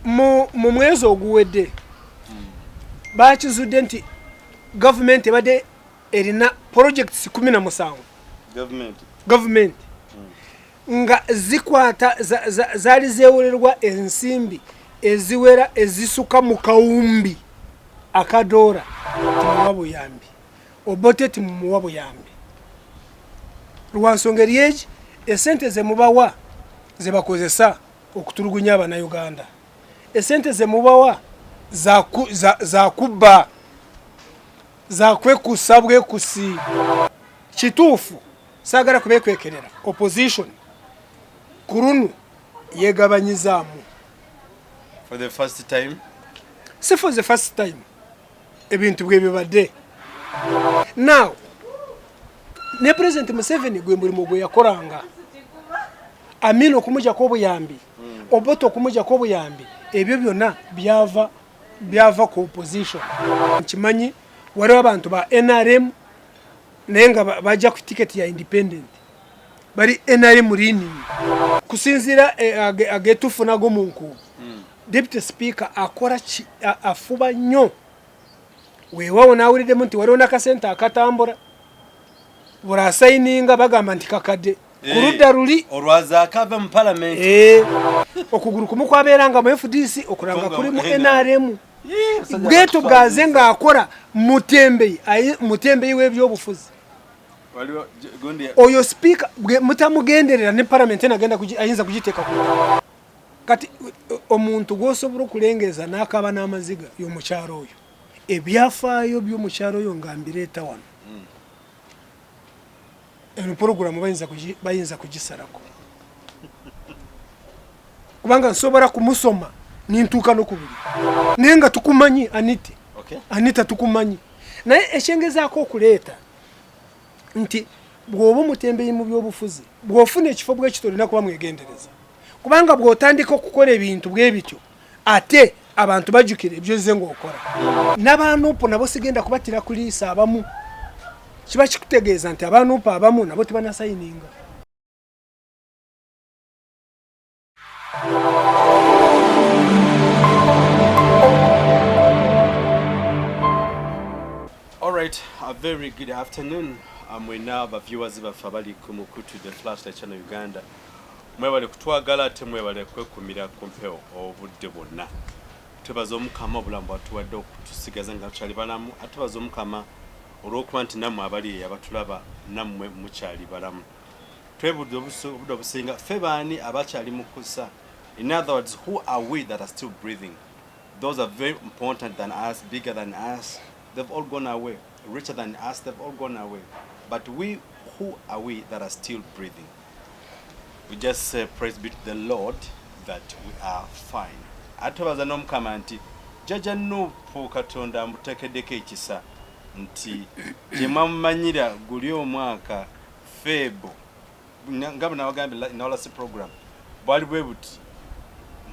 Mu mwezi oguwedde bakizudde nti gavumenti ebadde erina projects 17 gavumenti nga zikwata zaali zeewolerwa ensimbi eziwera ezisuka mu kawumbi akadoora. Timuwa buyambi Obote, timumuwa buyambi lwa nsonga eri egi, esente zemubawa zebakozesa okutulugunya Abanauganda, esente zemubawa za kubba, za kwekusa bwekusi. Kituufu, saagala kubekwekerera, opposition ku runu yegabanyizaamu. For the first time? Si for the first time, ebintu bwebibadde. Now ne President Museveni gwe mulimu gwe yakolanga, Amin okumujjako obuyambi, Obote okumujjako obuyambi, ebyo byonna byava ku opposition. Nkimanyi waliwo abantu ba NRM naye nga bajja ku ticket ya independent, bali NRM leaning kusinziira agetufuna go mu nkuubo. Deputy Speaker akora afuba nnyo, weewaawo n'awuliddemu nti waliwo n'akasente akatambula buli asayininga bagamba nti kakadde ku ludda luli. Olwazaako ava mu parliament. Okugulu kumu kwabeeranga mu FDC, okulanga Konga kuli mu mu NRM. Bweto bwaze ng'akola mutembeyi, mutembeyi w'ebyobufuzi. Waliwo gundi Oyo speaker bwe mutamugenderera ne parliament enagenda ayinza kugiteeka ku kati omuntu gw'osobola okulengeza n'akaaba n'amaziga y'omukyalo oyo. Ebyafaayo by'omukyalo oyo nga mbireeta wano. Eno puroguramu bayinza kugisalako kubanga nsobola kumusoma nintuuka n'okubuli, naye nga tukumanyi Anita. Anita tukumanyi, naye ekyengezaako okuleeta nti bw'oba omutembeyi mu byobufuzi, bw'ofuna ekifo bwekito olina kuba mwegendereza, kubanga bw'otandika okukola ebintu bwe bityo ate abantu bajjukira ebyozze ng'okola. N'abanuupu nabo sigenda kubatira kuliisa abamu, kiba kikutegeeza nti abanuupu abamu nabo tebanasayininga. All right, a very good afternoon. Mwena aba viewers baffe abali ku mukutu The Flashlight Channel Uganda. Mwebale kutwagala ate mwebale kwekumira ku mpewo obudde bwonna. Twebaza Omukama obulamu bwatuwadde okutusigaza nga tukyali balamu, ate twebaza Omukama olw'okuba nti nammwe abali eyo abatulaba nammwe mukyali balamu. Twebuuza obudde obusinga ffe baani abakyali mu kussa. In other words, who are we that are still breathing? Those are very important than us, bigger than us. They've all gone away. Richer than us, they've all gone away. But we, who are we that are still breathing? We just say praise be to the Lord that we are fine. Ate twebaza n'Omukama nti Jjajja Nuupu Katonda amuteekeddeko ekisa nti gye mwamumanyira guli omwaka Feebo nga bwe nabagambye nawala si program bwali bwe buti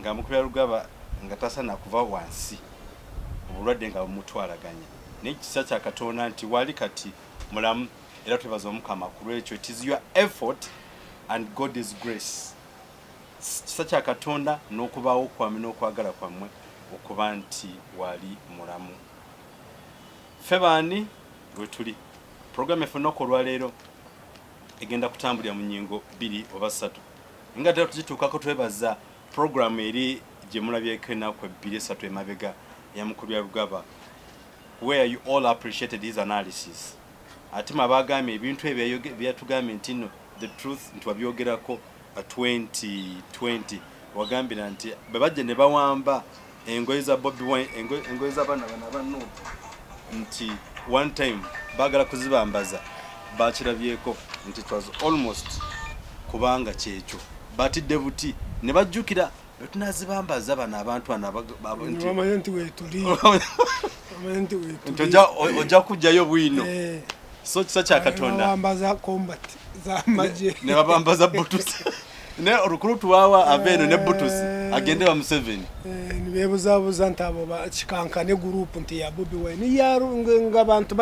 nga mukubya Lugaba nga tasaana kuva wansi, obulwadde nga bumutwalaganya, naye ekisa kya Katonda nti wali kati mulamu era twebaza Omukama ku lwekyo. It is your effort and God's grace, kisa kya Katonda n'okubaawo kwammwe n'okwagala kwammwe okuba nti wali mulamu. Ffe baani lwe tuli? Program yaffe olunaku olwaleero egenda kutambulira mu nnyingo 2 oba 3, nga tera tugituukako. Twebaza program eri gye mulabyeko ennaku ebbiri esatu emabega eya Mukubya Lugaba, where you all appreciated his analysis. Ate mwe abagambye ebintu ebyo byatugambye nti no the truth nti wabyogerako 2020, wagambira nti bwe bajja ne bawamba engoye za Bobi Wine, engoye z'abaana bano aba Nuupu, nti one time baagala kuzibambaza, bakirabyeko nti it was almost kubanga kyekyo batidde buti ne bajjukira bwe tunazibambaza bano abantu bano nti bamanye nti weetuli, bamanye nti weetuli. Nti ojja kujjayo bwino. So kisa kya Katonda. Babambaza combat z'amagye. Ne babambaza butusi ne olukulu tuwawa ava eno ne butusi agende wa Museveni. Nibebuzabuza nti abo kikankane group nti ya Bobi Wine nga abantu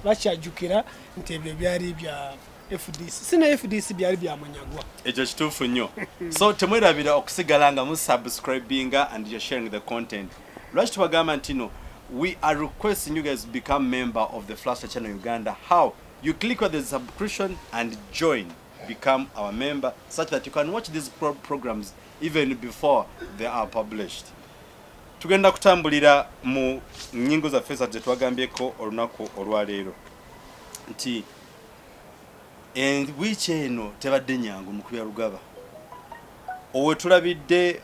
bakyajjukira nti ebyo byali bya FDC sina FDC byali byamunyagwa. Ekyo kituufu nnyo. So temwerabira okusigala nga musubscribinga and you're sharing the content. Lwaki tubagamba nti no, we are requesting you guys to become member of the Flash Channel Uganda. How? You click on the subscription and join, become our member, such that you can watch these programs even before they are published. Tugenda kutambulira mu nnyingo zaffe esatu zetwagambyeko olunaku olwaleero nti wiiki eno tebadde nyangu mu kubya Lugaba, owetulabidde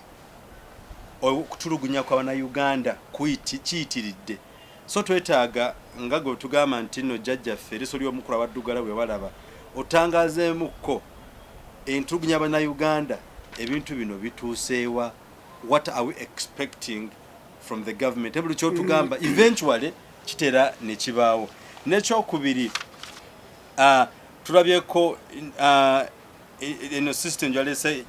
okutulugunya kw'Abannayuganda kiyitiridde. So twetaaga nga gwe tugamba nti nno jjajjaffe eriiso ly'omukulu abaddugala bwe balaba otangazeemukko entulugunya Abannayuganda, ebintu bino bituuseewa? What are we expecting from the government? Buli kyotugamba eventually kitera ne kibaawo. N'ekyokubiri, tulabyeko eno system gyalese,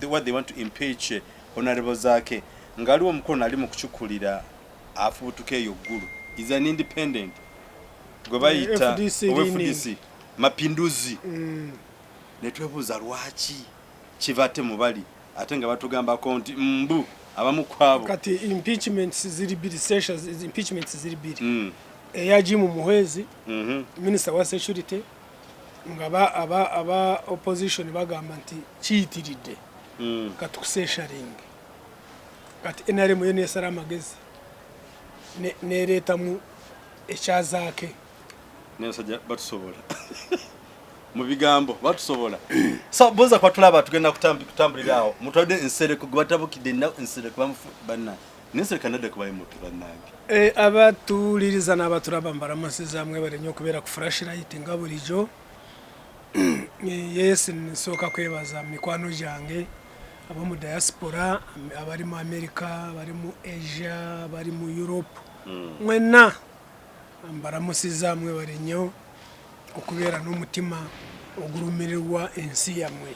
what they want to impeach Honorable Zaake, ng'aliwo omukulu nali mu kukikulira afubutuka eyo ggulu is an independent gwe bayita FDC owa leaning. FDC Mapinduzi. Netwebuuza lwaki kiva ate mu bali, ate nga batugambako nti mbu abamu kwabo. Kati impeachments ziri bbiri, sessions impeachments ziri bbiri. Eya Jim Muhwezi, minister wa security, nga aba opposition bagamba nti kiyitiridde, katukucensuring. Kati NRM yo nesala amagezi nereetamu ekyazaake. N'abasajja batusobola mu bigambo, batusobola. So boza kwatulaba tugenda kutambulira awo mutwadde Nsereko gwe batabukidde Nsereko bamufu banna Nensereko anadde kubayo mutu bannange. Abatuwuliriza n'abatulaba, mbalamusiza, mwebale nnyo okubeera ku Flashlight nga bulijjo. Yes, nsooka kwebaza mikwano gyange ab'omu diaspora, abali mu America, abali mu Asia, abali mu Europe, mwenna mbalamusiza, mwebale nnyo okubeera n'omutima ogulumirirwa ensi yammwe,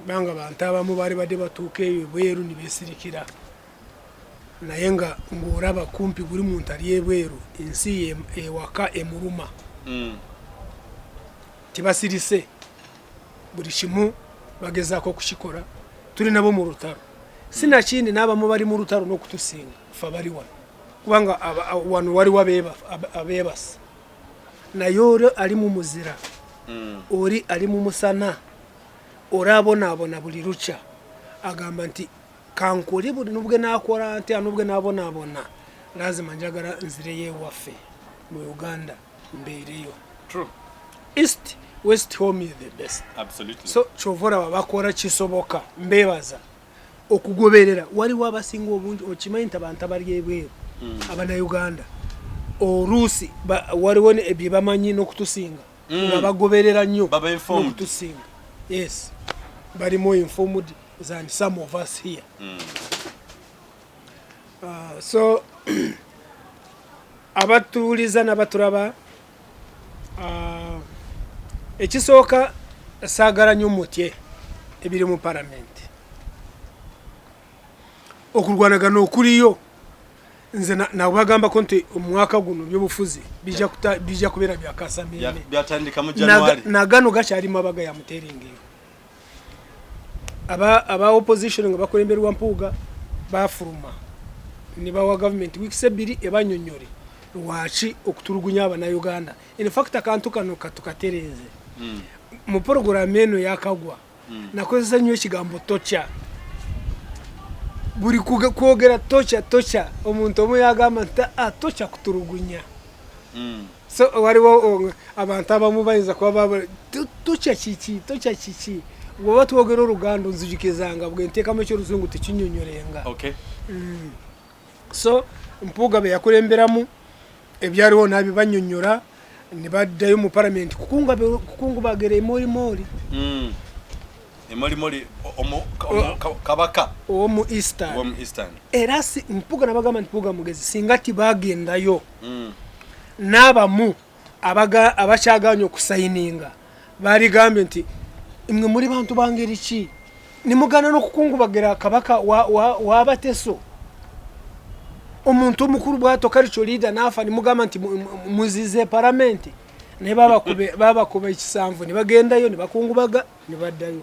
kubanga bantu abamu baali badde batuuka eyo ebweru ne beesirikira, naye nga ng'olaba kumpi buli muntu ali ebweru ensi ye ewaka emuluma. Tibasirise, buli kimu bagezaako okukikola, tuli nabo mu lutalo, sinakindi n'abamu bali mu lutalo n'okutusinga fe abali wano, kubanga wano waliwo abeebasa, naye oli ali mu muzira, oli ali mu musana, oli abonaabona buli lukya, agamba nti kankole buli nubwe nakola ntya, nubwe nabonaabona, lazima njagala nzireyo ewaffe mu Uganda mbeereyo. True. East, west, home is the best. Absolutely. So kyova olaba bakola kisoboka. Mbebaza okugoberera, waliwo abasinga obungi, okimanyi nti abantu abali ebweru, Abannayuganda, oluusi waliwo bye bamanyi n'okutusinga, nga bagoberera nnyo Baba informed. n'okutusinga. Yes, bali more informed than some of us here. So abatuwuliza n'abatulaba, ekisooka saagala nnyo mutye ebiri mu palamenti, okulwanagana okuliyo. Nze nabagambako nti omwaka guno byobufuzi bijja kubeera byakasameme. Byatandika mu January. Nagano gakyalimu abaga ya muteringeyo aba opposition nga bakulemberwa Mpuuga bafuluma ne bawa gavumenti weeks 2 ebanyonyole lwaki okutulugunya Abannayuganda. In fact, akantu kano katukatereeze. Mu porogaramu eno yakagwa nakozesa nnyo ekigambo torture, buli kwogera torture, torture, omuntu omu yagamba nti ah, torture kutulugunya. So waliwo abantu abamu bayinza kuba torture kiki, torture kiki? Bwoba twogera Oluganda onzijukizanga, bwe nteekamu ekyoluzungu tekinyonyolenga. So Mpuuga be yakulemberamu ebyaliwo nabibanyonyola ne baddayo mu palamenti kukungubagera emolimoli. Emolimoli kabaka owomu Eastern. Owomu Eastern. Era si Mpuuga nabagamba nti Mpuuga mugezi, singa tibagendayo n'abamu abakyaganye okusayininga baligambye nti mwe muri bantu bangeri ki nimugana n'okukungubagira kabaka w'Abateso, omuntu omukulu bwato cultural leader nafa nimugamba nti muzize paramenti. Naye babakuba ekisanvu ne bagendayo ne bakungubaga ne baddayo.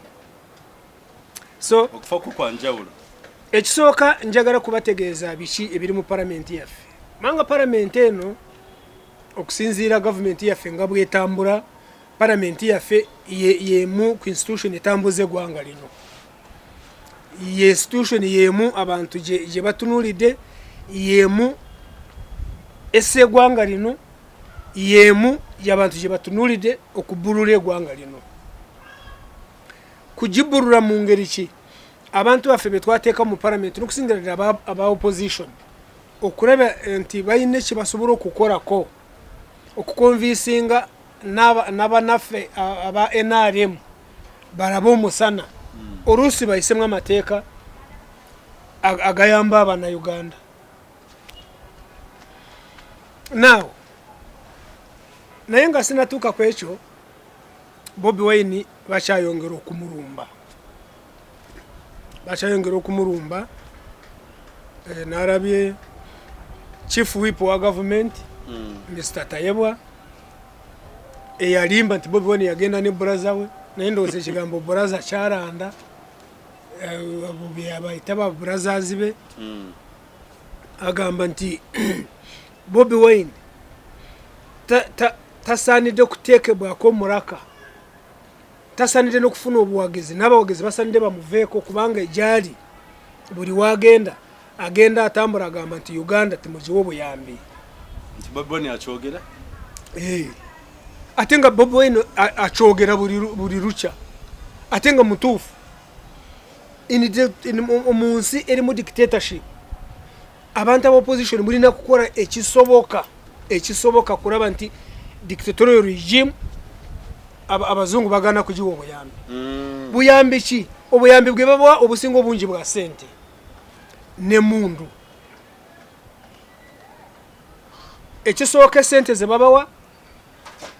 So okufa kwo kwa njawulo. Ekisooka njagala kubategeeza biki ebiri mu palamenti yaffe. Kubanga palamenti eno okusinziira gavumenti yaffe nga bwetambula, palamenti yaffe yemu ku institution etambuza eggwanga lino. Ye institution yemu abantu gye batunuulidde, yemu essa eggwanga lino, yemu y'abantu gye batunuulidde okubbulula eggwanga lino. Kugibbulula mu ngeri ki? Abantu baffe be twateeka mu palamenti n'okusingira ddala aba opposition okulaba nti balina kye basobola okukolako okukonvinsinga n'abanaffe aba NRM balabe omusana, oluusi bayisemu amateeka agayamba Abannayuganda. Now naye nga sinatuuka ku ekyo, Bobi Wine bakyayongera okumulumba, bakyayongera okumulumba. Nalabye chief whip wa government Mr Tayebwa eyalimba nti Bobi Wine yagenda ne brother we, naye ndowooza ekigambo brother kyalanda, bayita ba brothers be. Agamba nti Bobi Wine tasaanidde kuteekebwako omuraka, tasaanidde n'okufuna obuwagizi, n'abawagizi basaanidde bamuveeko, kubanga egyali buli wagenda agenda atambula agamba nti Uganda temugiwa obuyambi. Nti Bobi Wine akyogera? Ate nga Bobi Wine akyogera buli lukya, ate nga mutuufu. Mu nsi erimu dictatorship, abantu aba opposition mulina kukola ekisoboka kulaba nti dictatorial regime abazungu bagana kugiwa obuyambi. Buyambi ki? Obuyambi bwe babawa obusinga obungi bwa ssente n'emmundu. Ekisooka essente ze babawa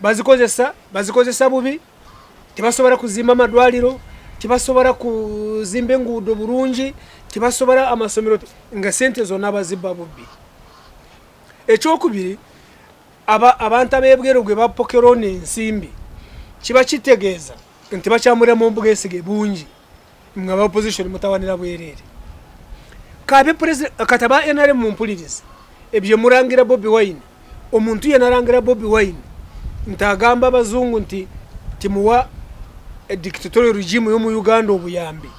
bazikozesa bubi, tebasobola kuzimba amadwaliro, tebasobola kuzimba enguudo bulungi, tebasobola amasomero, nga sente zonna bazibba bubbi. Ekyokubiri, abantu ab'ebweru gwe bapokera ono ensimbi, kiba kitegeeza nti bakyamuliramu obwesige bungi nga ba opposition mutawanira bwereere. Kabe president kati aba NRM mumpulirize, ebyo murangira Bobi Wine, omuntu yenna arangira Bobi Wine nti agamba abazungu nti timuwa dictatorial regime yo mu Uganda obuyambi,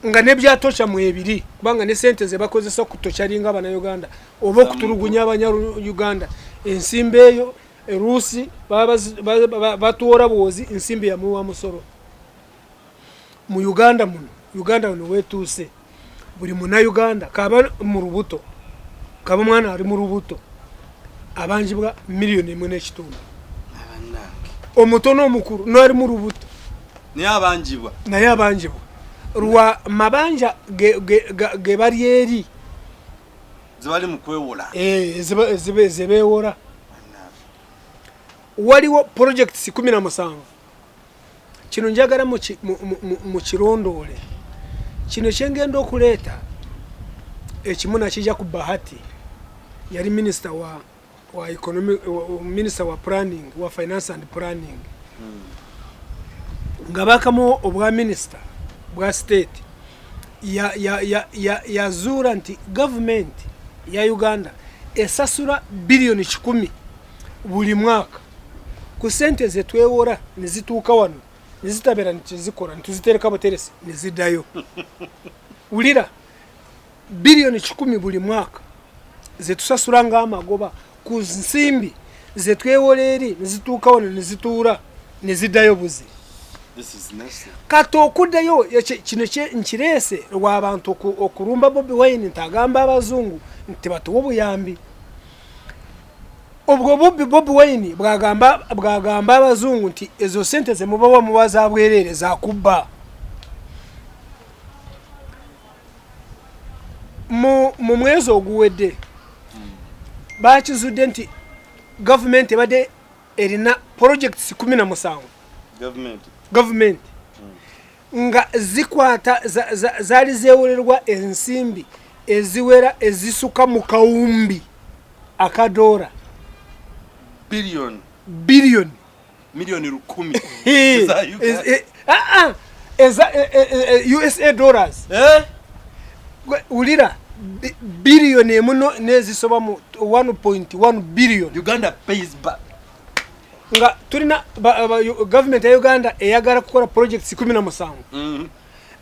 nga nebyatokya mwebiri, kubanga ne sente ze bakozesa okutokyaringa abannayuganda oba okutulugunya abanya-Uganda, ensimbi eyo eruusi batuwora bwozi ensimbi yamuwa musoro. Mu Uganda muno, Uganda wano wetuuse, buli munnayuganda kaba mu lubuto, kaba omwana ali mu lubuto, abanjibwa 1.5 miliyoni. Omuto n'omukulu n'ali mu lubuto naye abanjibwa, naye abanjibwa lwa mabanja ge bali eri zebali mu kwewola, zebeewola. Waliwo projects 17. Kino njagala mukirondoole. Kino kyengenda okuleeta ekimu nakijja ku Bahati, yali minisita wa economy, minisita wa planning, wa finance and planning, nga bakamu obwa minisita bwa state, yazuula nti gavumenti ya Uganda esasula 100 biliyoni buli mwaka ku sente zetwewora, nezituuka wano nezitabeera nituzikora, nituzitereka buteresi neziddayo. Wulira, 100 biliyoni buli mwaka zetusasula ng'amagoba ku nsimbi zetwewola eri, nezituuka wano nezituula neziddayo buzi. Kati okuddayo kino nkireese lw'abantu okulumba Bobi Wine nti agamba abazungu nti batuwe obuyambi. Obwo bubbi. Bobi Wine bwagamba abazungu nti ezo sente zemubawa muba za bwereere, zakubba. Mu mwezi oguwedde bakizudde nti gavumenti ebadde erina projects 17. Gavumenti nga zikwata zaali zeewolerwa ensimbi eziwera ezisuka mu kawumbi akadoora. Biliyoni. Biliyoni. Miliyoni 1000 eza USA dollars. Wulira, biliyoni emu nezisoba mu 1.1 billion. Uganda pays back. Nga tulina government ya Uganda eyagala kukola projects 17.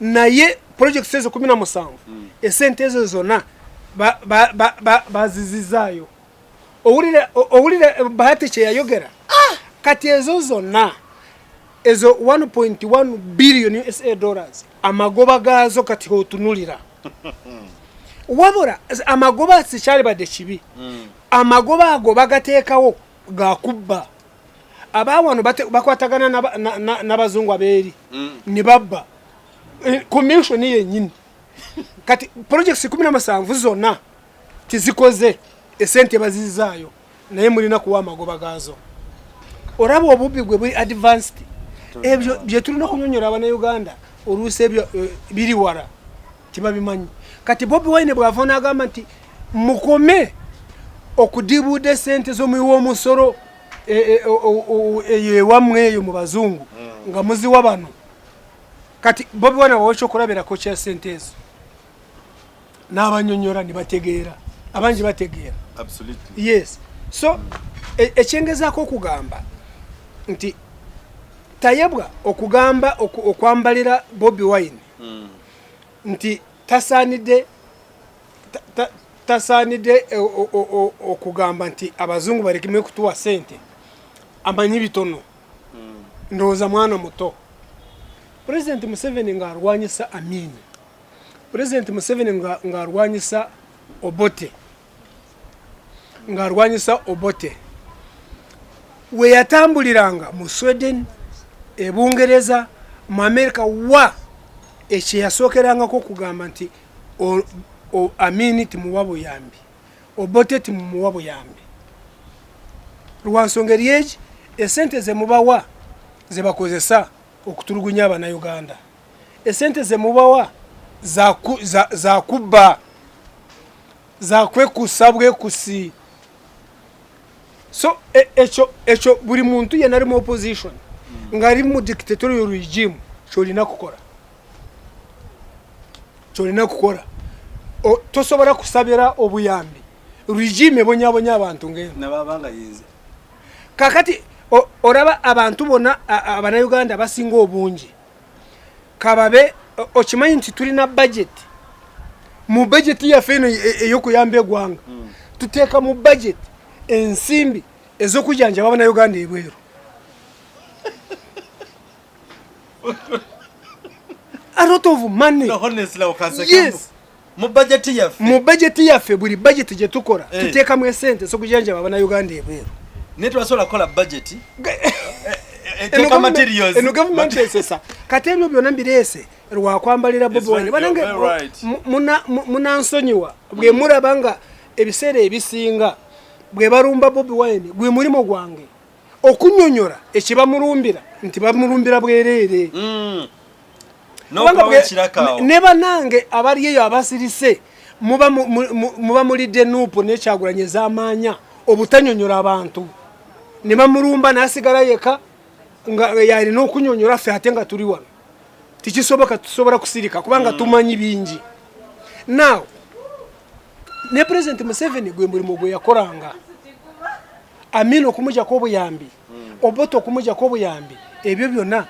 Naye projects ezo 17, esente ezo zonna bazizizaayo. Owulira Bahati kye yayogera. Kati ezo zonna, ezo 1.1 billion USA dollars, amagoba gaazo kati otunulira. Wabula amagoba sikyalibadde kibi. Amagoba ago bagateekawo gakubba. Abawano bakwatagana n'abazungu abeeri ne babba commission yennyini. Kati projects 17 zonna tizikoze, esente bazizaayo, naye mulina kuwa amagoba gaazo. Olaba obubbi bwe buli advanced. Ebyo bye tulina okunyonyola Abannayuganda, oluusi ebyo biri wala, tibabimanyi. Kati Bobi Wine bw'ava n'agamba nti mukome okudibuuda esente z'omuwi w'omusolo eyo ewammwe eyo mu bazungu nga muziwa bano. Kati Bobi Wine abawa ekyokulabirako kya sente ezo n'abanyonyola ne bategeera, abangi bategeera. Yes, so ekyengezaako okugamba nti Tayebwa okugamba okwambalira Bobi Wine nti tasaanidde okugamba nti abazungu balekeme kutuwa sente, amanyi bitono. Ndowooza mwana muto. President Museveni ng'alwanyisa Amin, President Museveni ng'alwanyisa Obote, ng'alwanyisa Obote, we yatambuliranga mu Sweden, e Bungereza, mu America, wa ekye yasookerangako okugamba nti Amini timuwa buyambi, Obote timumuwa buyambi, lwa nsonga eri egi: esente zemubawa zebakozesa okutulugunya Abannayuganda, esente zemubawa zakubba, zakwekusa bwekusi. So ekyo buli muntu yenna ali mu opposition ng'ali mu dictatorial regime kyolina kukola, kyolina kukola. Tosobola kusabira obuyambi regime ebonyabonya abantu ngeno. Nababanga yenze. Kakati olaba abantu bonna, Abannayuganda abasinga obungi kababe okimanyi nti tulina budget. Mu budget yaffe eno ey'okuyamba eggwanga, tuteeka mu budget ensimbi ez'okujjanjaba Abannayuganda ebweru. A lot of money. No, honestly, okanseka. Yes. Mu budget yaffe? Mu budget yaffe, buli budget gye tukola, tuteekamu esente ez'okujjanjaba Abannayuganda ebweru. Naye twasobola kukola budget eteeka materials. Eno gavumenti esesa. Kati ebyo byonna mbireese lwakwambalira Bobi Wine. Banange, munansonyiwa bwe mulaba nga ebiseera ebisinga bwe balumba Bobi Wine, gwe mulimu gwange okunyonyola ekibamulumbira nti bamulumbira bwereere. Ne banange abali eyo abasirise, muba mulidde NUP nekyagulanye ez'amaanya obutanyonyola abantu ne bamulumba n'asigala yeka nga yalina okunyonyola ffe, ate nga tuli wano tikisoboka. Tusobola kusirika kubanga tumanyi bingi. Now ne President Museveni gwe mulimu gwe yakolanga. Amin okumujjako obuyambi, Obote okumujjako obuyambi, ebyo byonna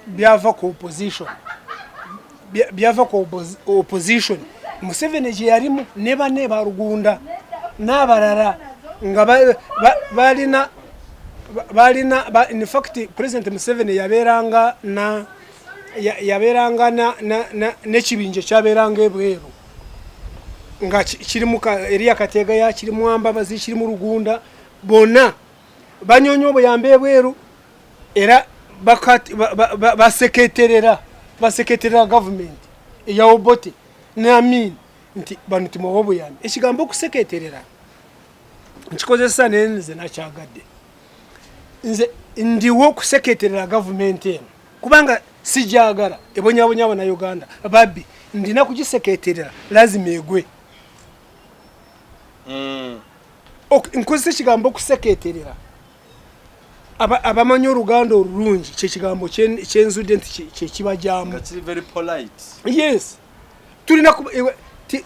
byava ku opposition, byava ku opposition Museveni gye yalimu ne banne Barugunda n'abalala nga balina in fact President Museveni yabeeranga na yabeeranga n'ekibinja kyabeeranga ebweru nga kirimu Eriya Kategaya, kirimu Ambabazi, kirimu Rugunda, bonna banyonya obuyambi ebweru era baseketerera gavumenti eya Obote ne Amin nti bano timuwa obuyambi. Ekigambo okuseketerera nkikozesa, naye nze nakyagadde. Nze ndiwo okuseketerera gavumenti eno kubanga sijagala, ebonyabonya Abanauganda babbi, ndina kugiseketerera, lazima egwe. Nkozesa ekigambo okuseketerera. Abamanyi oluganda olulungi, kyekigambo kyenzudde nti kyekibajyamu. Nga kiri very polite. Yes, tulina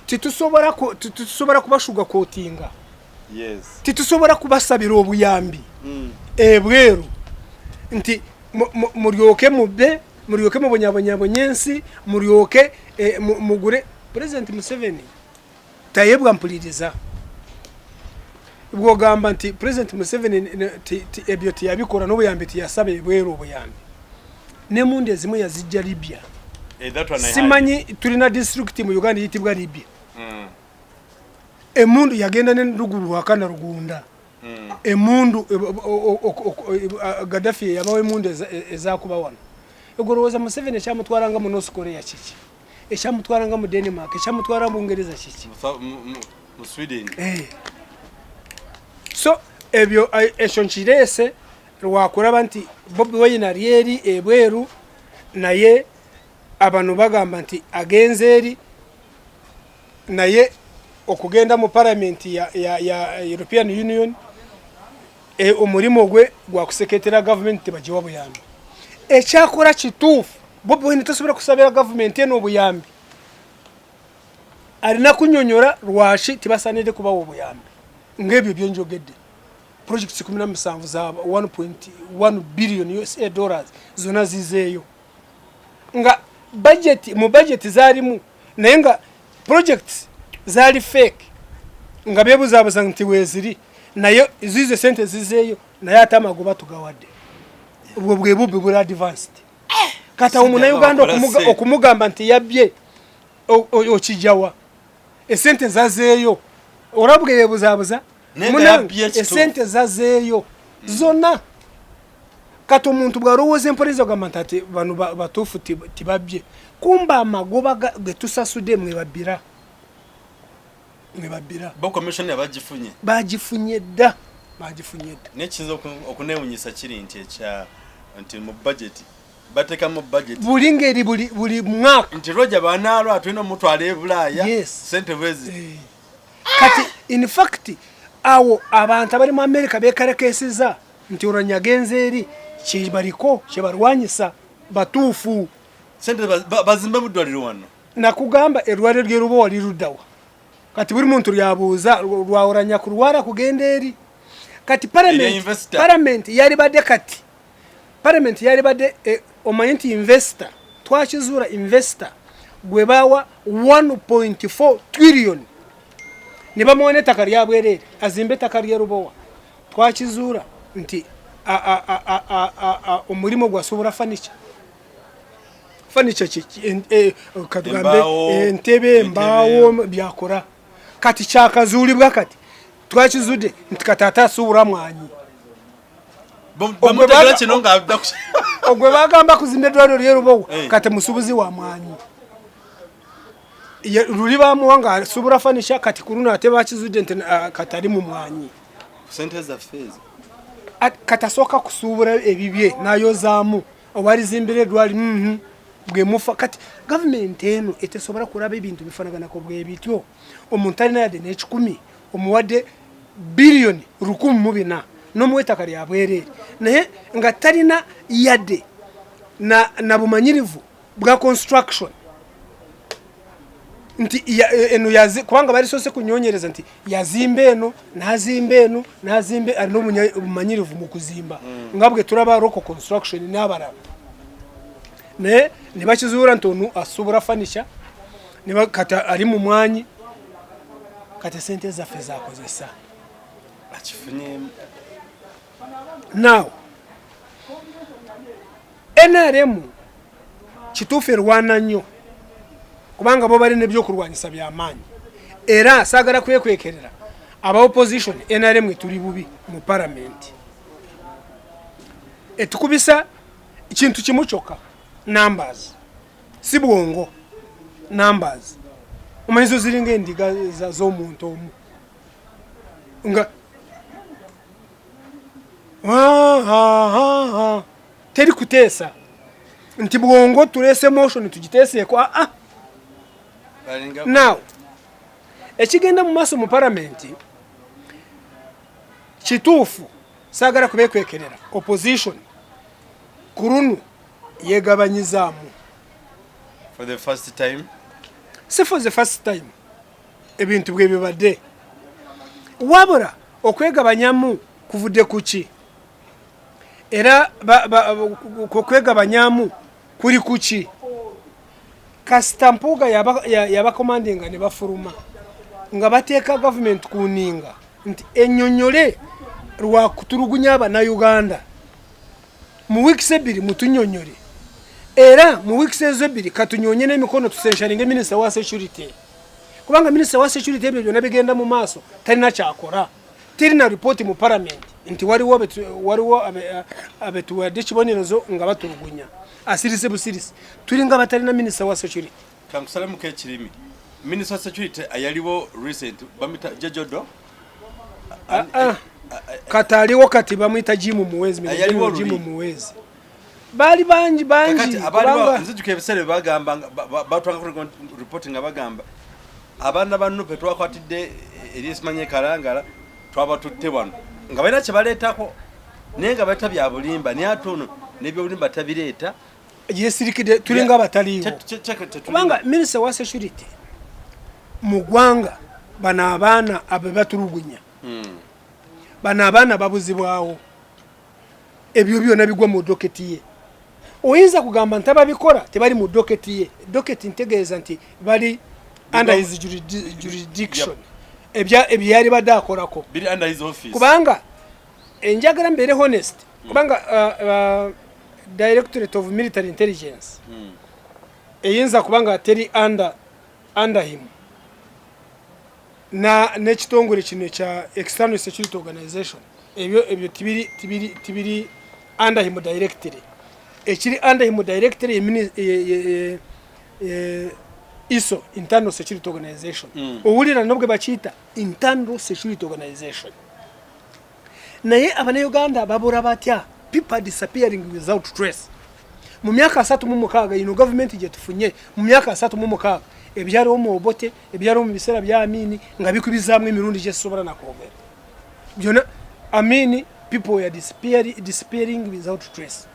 titusobola kubasugarcoatinga. Titusobola kubasabira obuyambi ebweru nti mulyoke mubbe, mulyoke mubonyabonyabonye ensi, mulyoke mugure. President Museveni tayebwa mpuliriza. Bwogamba nti President Museveni ebyo teyabikola n'obuyambi teyasaba ebweru, obuyambi nemundu ezimu yazijja Libya. Eh, that one I heard. Simanyi tulina district mu Uganda eyitibwa Libya. Emundu yagenda ne Ruhakana Rugunda. Emundu Gaddafi yabawa emundu ezakuba wano. Egolowooza Museveni ekyamutwalanga mu North Korea kiki? Ekyamutwalanga mu Denmark, ekyamutwala mu Bungereza kiki? Mu Sweden. Eh. So ebyo ekyo nkireese lwakulaba nti Bobi Wine ali eri ebweru, naye abano bagamba nti agenze eri, naye okugenda mu parliament ya European Union, omulimu gwe gwakuseketera gavumenti tebagiwa buyambi. Ekyakola kituufu. Bobi Wine tasobola kusabira gavumenti eno obuyambi, alina kunyonyola lwaki tibasanidde kubawa obuyambi ng'ebyo byenjogedde. Projects 17 za 1.1 billion USA dollars zonna zizeeyo, nga budget, mu budget zaalimu, naye nga projects zaali fake, nga beebuzaabuza nti weeziri, naye zizo sente zizeeyo, naye ate amagoba tugawadde. Obwo bwe bubbi buli advanced. Kati awo munauganda Bakola sente. okumugamba nti yabbye, okijjawa esente zazeeyo? Olabwe yeebuzaabuza. Naye nga Munange, yabbye ekituufu. Esente zazeeyo zonna. Kati omuntu bw'alowooza empoliza ogamba nti ati bano batuufu tibabbye, kumba amagoba ge tusasudde mwe babbira, mwe babbira. Bo commission yabagifunye. Bagifunye dda, bagifunye dda. Naye kiyinza okunewunyisa kiri nti ekya nti mu budget bateekamu budget buli ngeri buli mwaka nti Roger banaalwa tulina omutwala e Bulaaya. Sente bwezi. Eh. Kati in fact awo abantu abali mu America bekalekeseza nti olwo nyagenze eri kyebaliko kyebalwanyisa batuufu. Sente bazimbe mu ddwaliro wano. Nakugamba erwaliro lyerubowa liruddawa? Kati buli muntu lyabuuza lwawulanya kulwala kugenda eri. Kati Erya parliament, investor. Parliament yalibadde, kati parliament yalibadde omanyi nti investor, twakizuula, investor gwe bawa 1.4 trillion ne bamuwa n'ettaka lyabwereere azimbe ettaka lyerubowa, twakizuula nti omulimu gwasobola furniture, furniture katugambe Embaawo, entebe, embaawo byakora. Kati kyakazuulibwa, kati twakizudde nti kati ate asuubula mwanyi. Bamutegera kino nga adda Ogwe bagamba kuzimba eddwaliro lyerubowa, Eh. kati musuubuzi wa mwanyi. Luli bamuwa nga asuubula furniture, kati ku luno ate bakizudde nti kati ali mu mwanyi. Sente zaffe ezo. Kati asooka kusuubula ebibye n'ayozaamu owalizimbira eddwali bwe mufa. Kati gavumenti eno etesobola kulaba ebintu bifanaganako bwe bityo. Omuntu alina yadde n'ekikumi, omuwadde biliyoni 1400 n'omuwa ettaka lya bwereere, naye nga talina yadde na bumanyirivu bwa construction nti eno yazi, kubanga balisoose kunyonyereza nti yazimba eno, n'azimba eno, n'azimba, alina obumanyirivu mu kuzimba nga bwe tulaba Roko Construction n'abalala, naye ne bakizuula nti ono asuubula furniture, kati ali mu mwanyi. Kati sente zaffe zakozesa Akifunyemu. Now NRM kituufu erwana nnyo kubanga bo balina ebyokulwanyisa byamaanyi, era saagala kwekwekerera aba opposition. NRM etuli bubi mu paramenti, etukubisa kintu kimu kyokka, numbers, si bwongo, numbers. Omanyizo ziringa endiga z'omuntu omu nga Ah, ah, ah, ah. Teri kuteesa nti bwongo tuleese motion tugiteeseeko. Aa, Balinga now ekigenda mu maaso mu paramenti kituufu. Saagala kubekwekerera. Opposition ku luno yegabanyizaamu. For the first time? Si for the first time, ebintu bwe bibadde. Wabula okwegabanyamu kuvudde ku ki? Era okwegabanyamu kuli ku ki? Kasita Mpuuga yabakomandinga ne bafuluma nga bateeka gavumenti ku nninga nti ennyonnyole lwakutulugunya Abannayuganda mu wiikisi ebbiri, mutunnyonnyole, era mu wiikisi ezo ebbiri katunyonye n'emikono tucensuringe minisita wa security, kubanga minisita wa security ebyo byonna bigenda mu maaso talina kyakola, terina ripooti mu palamenti nti waliwo abetuwadde ekibonerezo nga batulugunya. Asirise busirisi, tulinga batalina minisita wa security. Kankusalemuko ekirimi. Minister wa security ayaliwo recent bamita Jejodo. Ah, ah. Kati aliwo kati bamuyita Jim Muwezi. Ayaliwo. Jim luli. Muwezi. Baali bangi bangi. Kakati abaliwo kubanga nzijuka ebiseera byebagamba, batwanga report nga bagamba abaana ba NUP twakwatidde eri esimanye Kalangala, twabatutte wano nga balina kyebaleetako, naye nga baleeta bya bulimba, naye ate ono n'ebyobulimba tabireeta. Yesirikidde, tulinga abataliiwo. Kubanga minisita wa security mu ggwanga, bano abaana abe batulugunya, bano abaana babuzibwawo, ebyo byonna bigwa mu docket ye. Oyinza kugamba nti ababikola tebali mu docket ye? Docket ntegeeza nti bali under his jurisdiction, ebyali badde akolako. Biri under his office. Kubanga enjagala mbeere honest, kubanga Directorate of Military Intelligence eyinza kubanga teri under him, na n'ekitongole kino ekya External Security Organization, ebyo tibiri under him directly. Ekiri under him directly ye ISO, Internal Security Organization. Owulira nobwe bakiyita Internal Security Organization, naye Abannayuganda babura batya? People are disappearing without trace. Mu myaka 36 ino gavumenti gye tufunye, mu myaka 36, ebyaliwo mu Obote, ebyaliwo mu biseera bya Amini nga bikubizaamu emirundi gyesobola nakwogera byonna. Amini, people were disappearing without trace.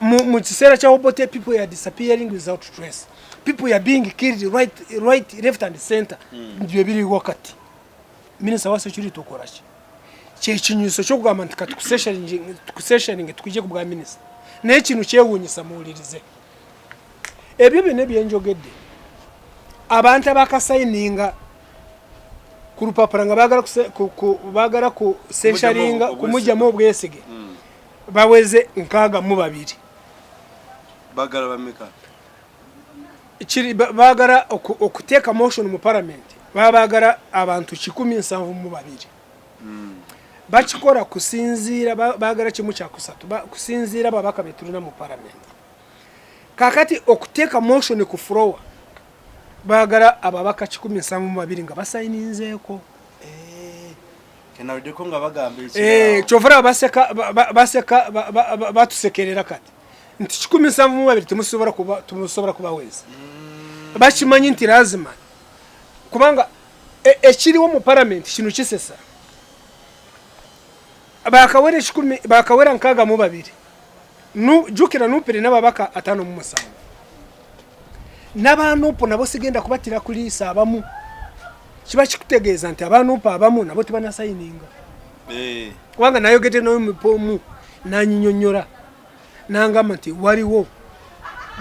Mu kiseera kya Obote, people were disappearing without trace. People were being killed right, left and center. Byo biriwo kati. Minisita wa security okola ki? Kyekinyuso kyokugamba nti kati tukucensuringe, tukujje ku bwa minisita. Naye kino kyewuunyisa, muwulirize ebyo byonna ebyenjogedde. Abantu abakasayininga ku lupapula nga baagala ku censuringa, obwesige. Kumugyamu obwesige, baweze 62. Bagala bameka? Baagala okuteeka motion mu parliament, baba baagala abantu 172. Bakikola kusinziira baagala kimu kyakusatu kusinziira babaka betulina mu parliament. Kakati okuteeka motion ku floor, baagala ababaka 172 nga basayininzeeko. Kenaluddeko nga bagamba Kyova olaba baseka, baseka, batusekerera kati nti 172 temusobola kubaweeza. Bakimanyi nti lazima, kubanga ekiriwo mu palamenti kino kisesa. Bakawera ekikumi, bakawera 62. Jjukira NUP erina ababaka 57. N'abanupu nabo sigenda kubatira kuliisa abamu, kiba kikutegeeza nti abanupu abamu nabo tebanasayininga. Kubanga nayogedde n'omupu nanyinyonnyola nangamba nti waliwo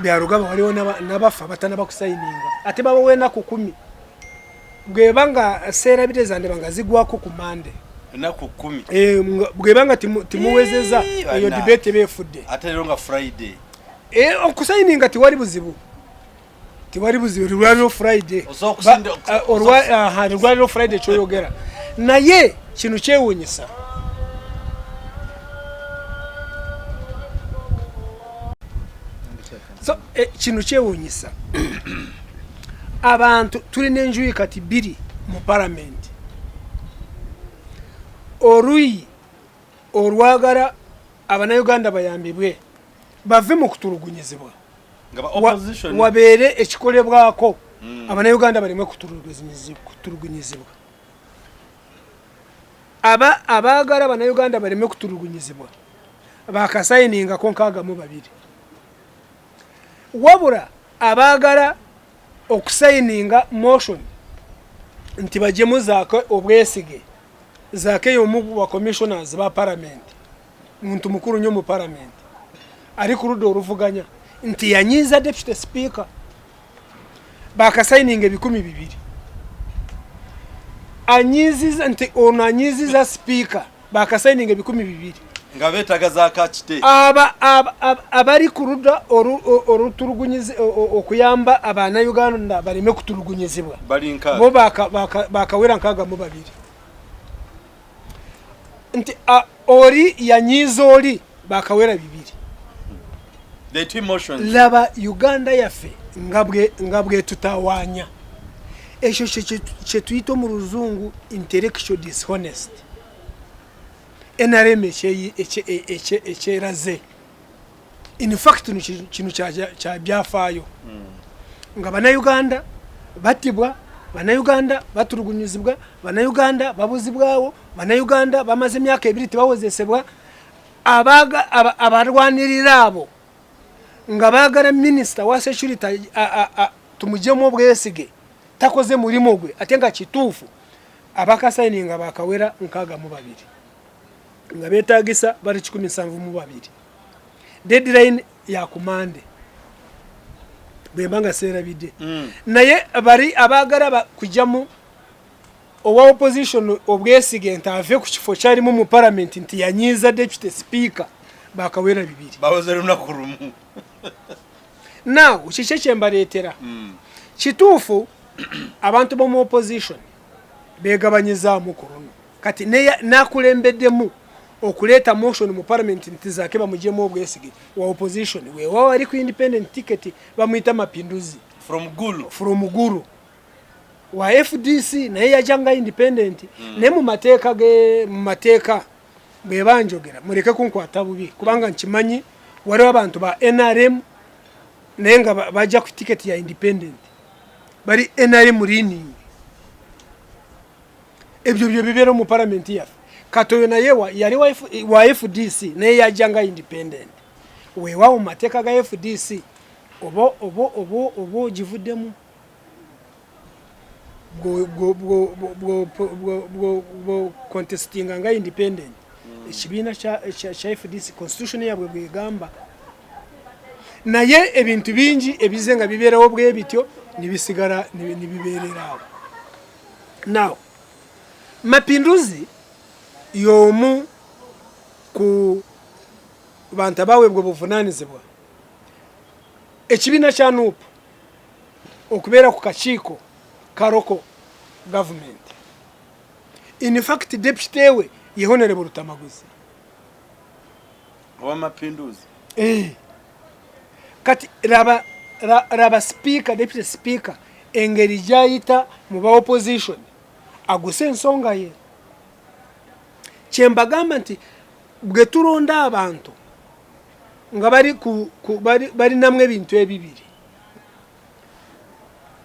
Byarugaba, waliwo n'abafa abatanaba kusayininga, ate babawa enaku 10. Bweba nga seerabire, zandeba nga zigwako ku Mande. Ennaku 10. Bweba nga timuwezeza eyo debate eba efudde. Ate leero nga Friday. Okusayininga tiwali buzibu, tiwali buzibu. Lwaliro Friday. Osobola Lwaliro Friday kyoyogera, naye kino kyewuunyisa. So kino kyewuunyisa abantu. Tulina enjuyi kati bbiri mu palamenti: oluyi olwagala Abannayuganda bayambibwe bave mu kutulugunyizibwa, nga ba opposition, wabeere ekikolebwako Abannayuganda baleme kutulugunyizibwa. Abaagala Bannayuganda baleme kutulugunyizibwa bakasayiningako 62. Wabula abaagala okusayininga motion nti bajemu Zaake obwesige, Zaake y'omu wa commissioners ba parliament, muntu mukulu nnyo mu parliament, ali ku ludda oluvuganya, nti yanyiiza deputy speaker, bakasayininga 200. Anyiiziza nti ono anyiiziza speaker, bakasayininga 200. Nga beetaaga Zaake akite. Abali ku ludda olutulugunyizi okuyamba Abannayuganda baleme kutulugunyizibwa bali nkaaga. Bo bakawera 62 nti oli yanyiiza oli, bakawera 200. The two motions. Laba Uganda yaffe nga bwetutawaanya. Ekyo kyetuyita mu luzungu intellectual dishonest. NRM ekyeraze in fact kino kya byafaayo nga Bannayuganda batibwa, Bannayuganda batulugunyizibwa, Bannayuganda babuzibwawo, Bannayuganda bamaze emyaka 2 tebawozesebwa. Abalwanirira abo nga baagala minisita wa security tumugyemu obwesige, takoze mulimu gwe, ate nga kituufu. Abakasayininga bakawera 62 nga beetagisa bali 172. Deadline ya kumande bwemba nga seerabidde. Naye bali abaagala kujjamu owa opposition obwesige nti ave ku kifo kyalimu mu parliament nti yanyiiza deputy speaker, bakawera 200. Baweze lunaku lumu. Now kiki ekyembaleetera? Kituufu abantu b'omu opposition begabanyizaamu ku luno. Kati nakulembeddemu okuleeta motion mu parliament nti Zaake bamugyemu obwesige wa opposition, weewaawo ali ku independent ticket, bamuyita Mapinduzi. From Gulu. From Gulu, wa FDC, naye yajja nga independent. Naye mu mateeka ge, mu mateeka bwe banjogera, muleke kunkwata bubi, kubanga nkimanyi waliwo abantu ba NRM naye nga bajja ku ticket ya independent, bali NRM leaning. Ebyo byo bibeera mu parliament yaffe. Kati oyo naye yali wa FDC, naye yajja nga independent. Weewaawo mu mateeka ga FDC oba ogivuddemu bwo contestinga nga independent. Ekibiina kya FDC, constitution yabwe bwegamba. Naye ebintu bingi ebize nga bibeerawo bwe bityo nibisigala nibibeererawo. Now Mapinduzi y'omu ku bantu abaweebwa obuvunaanyizibwa ekibiina kya NUP okubeera ku kakiiko ka local government. In fact deputy we ye Honorable Lutamaguzi. Owa Mapinduzi. Eh. Kati raba, raba speaker, deputy speaker, engeri gyayita mu ba opposition aguse ensonga ye. Kyembagamba nti bwe tulonda abantu nga bali balinamu ebintu ebibiri,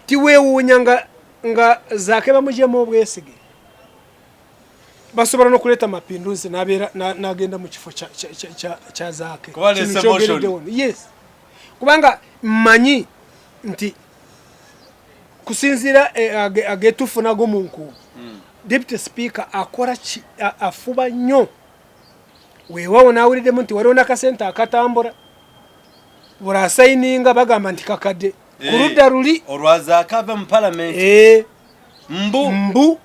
tiweewuunya nga Zaake bamugyemu obwesige, basobola n'okuleeta Mapinduzi n'abeera n'agenda mu kifo kya Zaake. Kuba aleese Kino kyogeredde motion. wano. Yes, kubanga mmanyi nti kusinziira agetufunago mu nkuubo, deputy speaker akola afuba nnyo. Weewaawo n'awuliddemu nti waliwo n'akasente akatambula, buli asayininga bagamba nti kakadde ku ludda luli. Olwazaako ava mu parliament. Mbu. Mbu.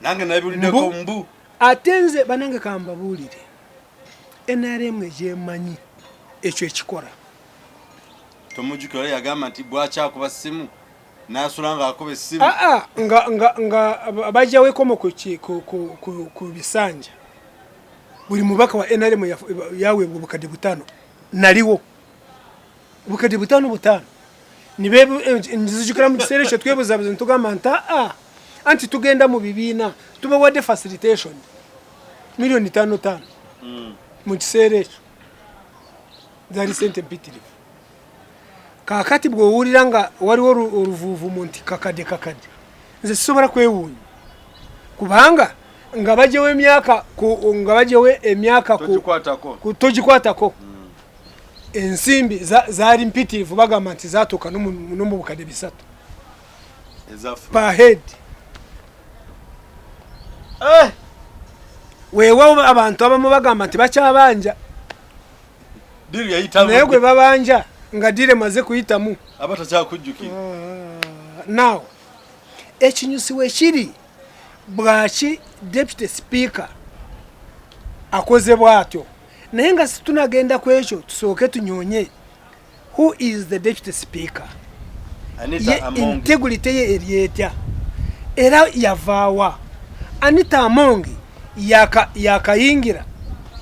Nange nabiwuliddeko. Mbu. Mbu. Ate nze banange kambabuulire, NRM egyemanyi ekyo ekikola. Tomujjukira yagamba nti bwakyakuba simu n'asula ng'akuba essimu? Aa, nga bajjawo ekomo ku bisanja, buli mubaka wa NRM yaweebwa obukadde 5. Naliwo obukadde 5 5. Nzijukira mu kiseera ekyo twebuzabuza ntugamba nti aa, anti tugenda mu bibiina tubawadde facilitation miliyoni 5 5. Mu kiseera ekyo zaali sente mpitirivu. Kaakati bw'owulira nga waliwo oluvuuvumu nti kakadde kakadde, nze sisobola kwewuunya kubanga Nga bajewo emyaka ku nga bajewo emyaka ku Togikwatako. Togikwatako. Ensimbi zaali mpitirivu, bagamba nti zatuuka no mu bukadde 300. Ezaffe. Per head. Weewawo abantu abamu bagamba nti bakyabanja. Deal yayitamu. Naye gwe babanja nga deal emaze kuyitamu. Aba takyakujjukira. Now, ekinyusi we kiri bwaki deputy speaker akoze bw'atyo, naye nga situnagenda ku ekyo tusooke tunyonye who is the deputy speaker. Anita Ye Among. Integrity ye eri etya era yavaawa? Anita Among yakayingira,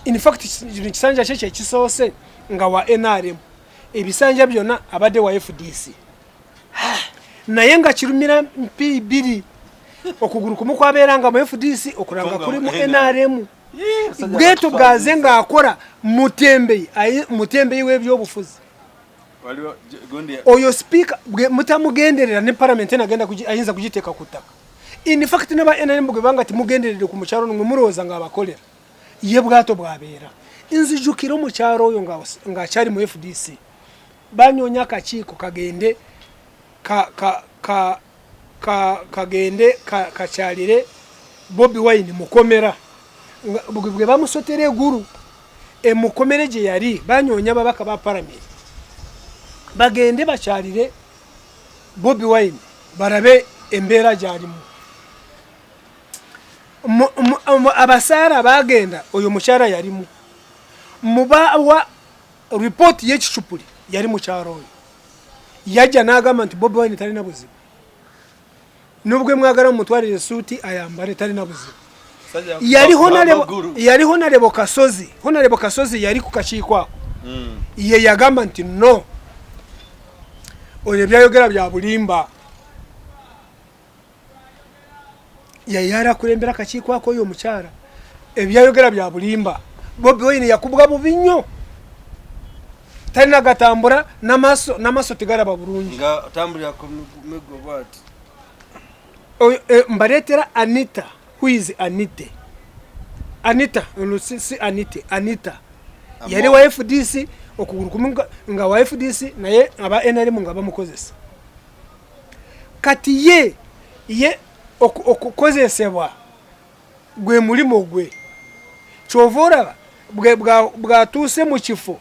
in fact kino kisanja kye kyekisoose nga wa NRM, ebisanja byonna abadde wa FDC, naye nga kirumira mpi bbiri, okugulu kumu kwabeera nga mu FDC, okulala nga kuli mu NRM. Bweto bwaze ng'akola mutembeyi w'ebyobufuzi. Oyo speaker bwe mutamugenderera ne parliament enagenda ayinza kugiteeka ku ttaka. In fact n'aba NRM bwe banga timugenderere ku mukyalo mwe mulowooza ng'abakolera, ye bwato bwabeera. Nzijukira omukyalo oyo ng'akyali mu FDC, banyonya akakiiko kagende kagende kakyalire Bobi Wine mukomera. Bwe bamusotera egulu emukomere gye yali, banyonya ababaka ba parliament bagende bakyalire Bobi Wine balabe embeera gy'alimu. Abasaala bagenda, oyo mukyala yalimu mubawa ripooti y'ekicupuli, yali mukyalo oyo yajja n'agamba nti Bobi Wine talina buzibu, nubwo mwagala mumutwalire esuuti ayambale, talina buzibu. Yali Honorable Kasozi, Honorable Kasozi yali ku kakiiko ako. Ye yagamba nti no, oyo ebyayogera bya bulimba. Yali akulembera akakiiko ako, oyo omukyala ebyayogera bya bulimba. Bobi Wine yakubwa bubi nnyo, talina gatambula, n'amaaso tegalaba bulungi. Nga otambulira ku migo bw'ati. Oyo, mbaleetera Anita. Who is Anita? Anita ono si Anita, Anita yali wa FDC, okugulu kumu nga wa FDC, naye aba NRM nga bamukozesa. Kati ye okukozesebwa gwe mulimu gwe, kyova olaba bwatuuse mu kifo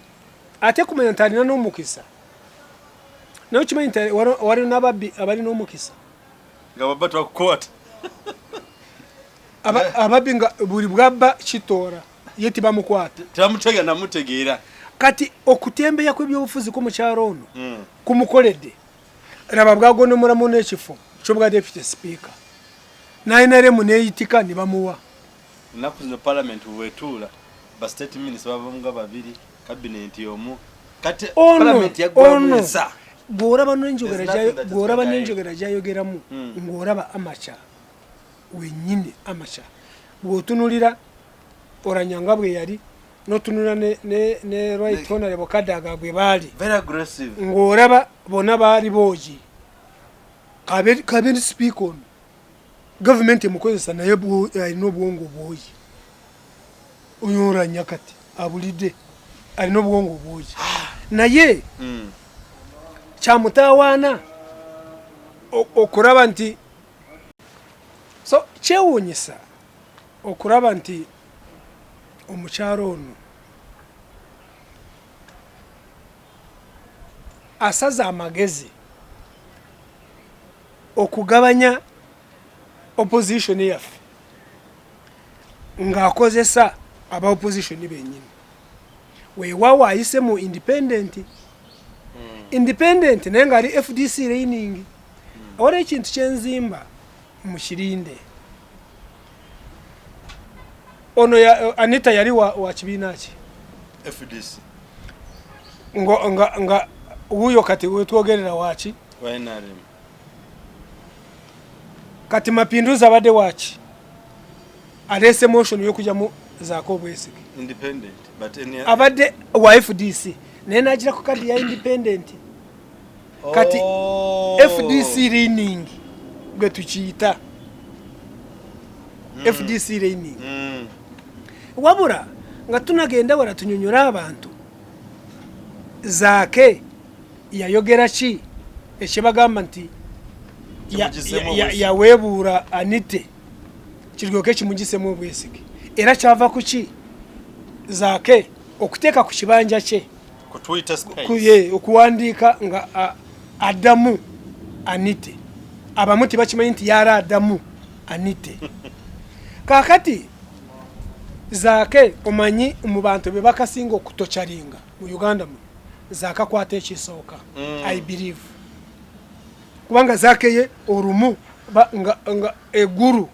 ate kumanya nti alina n'omukisa. Naye okimanyi nti waliwo n'ababbi abalina omukisa nga baba twakukwata. Ababbi nga buli bwabba kitoora ye tibamukwata, tebamutegeera namutegeera. Kati okutembeya kw'ebyobufuzi kw'omukyalo ono kumukoledde, laba bwagonomolamu n'ekifo ky'obwa deputy speaker, NRM neeyitika ne bamuwa. Ennaku zino parliament wetuula, ba state minister bavamu nga babiri, cabinet omu. Kati parliament yaggwamu ensa. Bw'olaba bw'olaba n'enjogera gyayogeramu, ng'olaba amaca wennyini amaca. Bw'otunulira Oulanyah bwe yali, n'otunula ne Right Honorable Kadaga bwe baali, Very aggressive. ng'olaba bonna baali boogi. Kabe speaker ono gavumenti emukozesa, naye alina obwongo bwogi. Oyo Oulanyah kati abulidde, alina obwongo bwogi, naye kyamutawaana okulaba nti so kyewuunyisa okulaba nti omukyalo ono asaze amagezi okugabanya opposition yaffe ng'akozesa aba opposition bennyini. Weewaawo ayise mu independent, independent naye ng'ali FDC leaning. Waliwo ekintu kyenzimba mu kirinde ono ya, Anita yali wa kibiina ki? FDC. Nga wuuyo kati wetwogerera waki? Wa NRM. Kati Mapinduzi abadde waki? Aleese motion y'okugyamu zaako obwesige. Independent, but any Abadde wa FDC naye nagira ku kadi ya independent. Kati Oh. FDC leaning gwe tukiyita. FDC leaning. Wabula nga tunagenda wala tunyonyora abantu, Zaake yayogera ki ekyebagamba nti yaweebuura Anite kiryoke kimugisemu obwesige, era kyava ku ki? Zaake okuteeka ku kibanja kye okuwandiika nga addamu Anite. Abamu tebakimanyi nti yara addamu Anite. Kaakati Zaake omanyi mu bantu be bakasinga okutokyalinga mu Uganda muno, Zaake akwata ekisooka. I believe kubanga Zaake ye olumu nga eggulu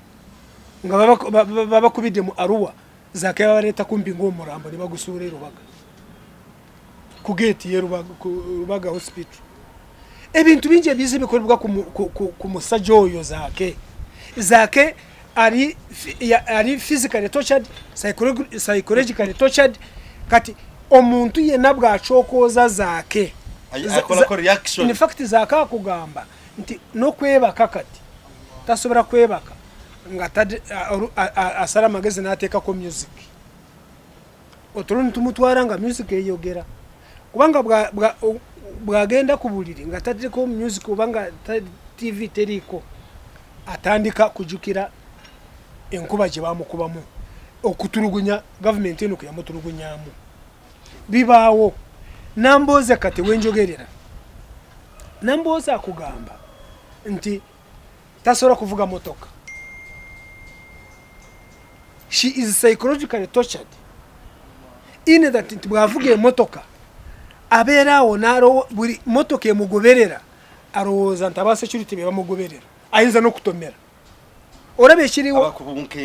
nga babakubidde mu Arua, Zaake babaleeta kumpi ng'omulambo ne bagusuula e Rubaga ku geeti ye Rubaga hospital. Ebintu bingi ebizi bikolebwa ku musajja oyo Zaake. Zaake ali physically tortured, psychologically tortured. Kati omuntu yenna bw'akyokooza Zaake, in fact Zaake akugamba nti n'okwebaka kati tasobola kwebaka nga asala amagezi n'ateekako music. Otulo nitumutwara nga music eyogera, kubanga bwagenda ku buliri nga taddeko music oba nga TV teriiko, atandika kujukira enkuba gye bamukubamu, okutulugunya gavumenti eno kwe yamutulugunyamu. Bibaawo. Nambooze kati wenjogerera, Nambooze akugamba nti tasobola kuvuga motoka. She is psychologically tortured in that nti bw'avuga emotoka abeera awo buli motoka emugoberera alowooza nti aba security be bamugoberera, ayinza n'okutomera. Olaba ekiriwo?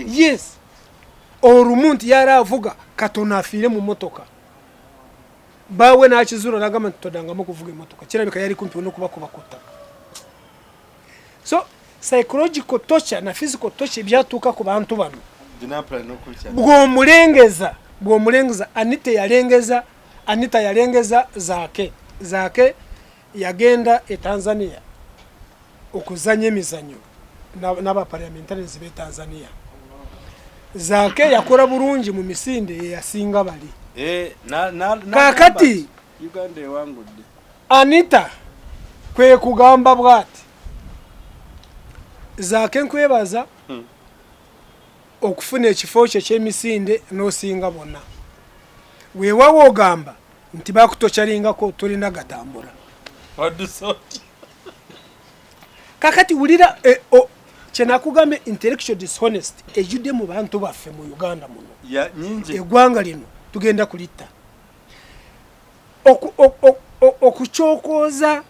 Yes, olumu nti yali avuga katono afiire mu motoka, baawe n'akizuula n'agamba nti todangamu kuvuga emotoka, kirabika yali kumpi n'okubakuba ku ttaka. So psychological torture na physical torture byatuuka ku bantu bano. Bw'omulengeza Anita yalengeza, Anita yalengeza Zaake. Zaake yagenda e Tanzania okuzanya emizanyo n'abaparliamentarians b'e Tanzania. Zaake yakola bulungi mu misinde, yeyasinga bali. Kaakati Anita kwe kugamba bw'ati, Zaake nkwebaza okufuna ekifo kye ekyemisinde n'osinga bonna. Weewawo ogamba nti bakutokyaringako tolina gatambula. Kakati wulira kyenakugambye, intellectual dishonest ejjudde mu bantu baffe mu Uganda muno. Eggwanga lino tugenda kulitta. Okukyokooza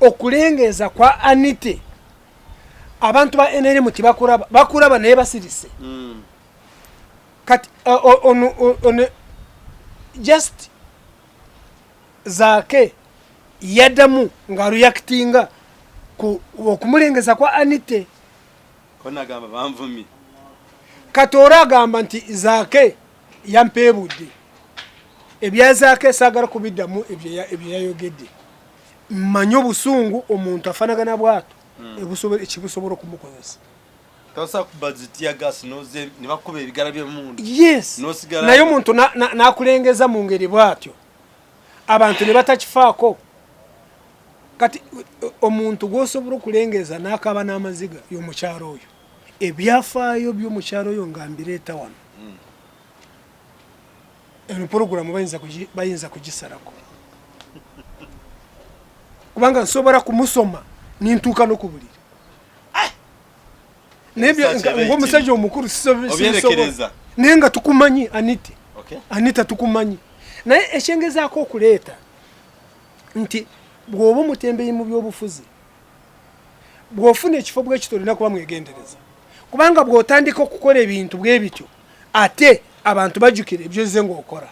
okulengeza kwa Anite, abantu ba NRM tibakuraba, bakuraba naye basirise. Kati ono just Zaake yaddamu ng'areactinga ku okumulengeza kwa Anite. Kati ora agamba nti Zaake yampeebudde. Ebya Zaake saagala kubiddamu ebyo yayogedde. Mmanyi obusungu omuntu afaanagana bw'atyo ekibusobola okumukozesa. Yes, naye omuntu n'akulengeza mu ngeri bw'atyo abantu ne batakifaako. Kati omuntu gw'osobola okulengeza n'akaaba n'amaziga y'omukyalo oyo. Ebyafaayo by'omukyalo oyo nga mbireeta wano, eno poroguramu bayinza kugisalako, kubanga nsobola kumusoma nintuuka n'okubuliri. Naye ng'omusajja omukulu sisobola, naye nga tukumanyi Anite, Anita tukumanyi. Naye ekyengezaako okuleeta nti bw'oba omutembeyi mu byobufuzi, bw'ofuna ekifo bwekityo olina kuba mwegendereza, kubanga bw'otandika okukola ebintu bwe bityo ate abantu bajjukira ebyozze ng'okola.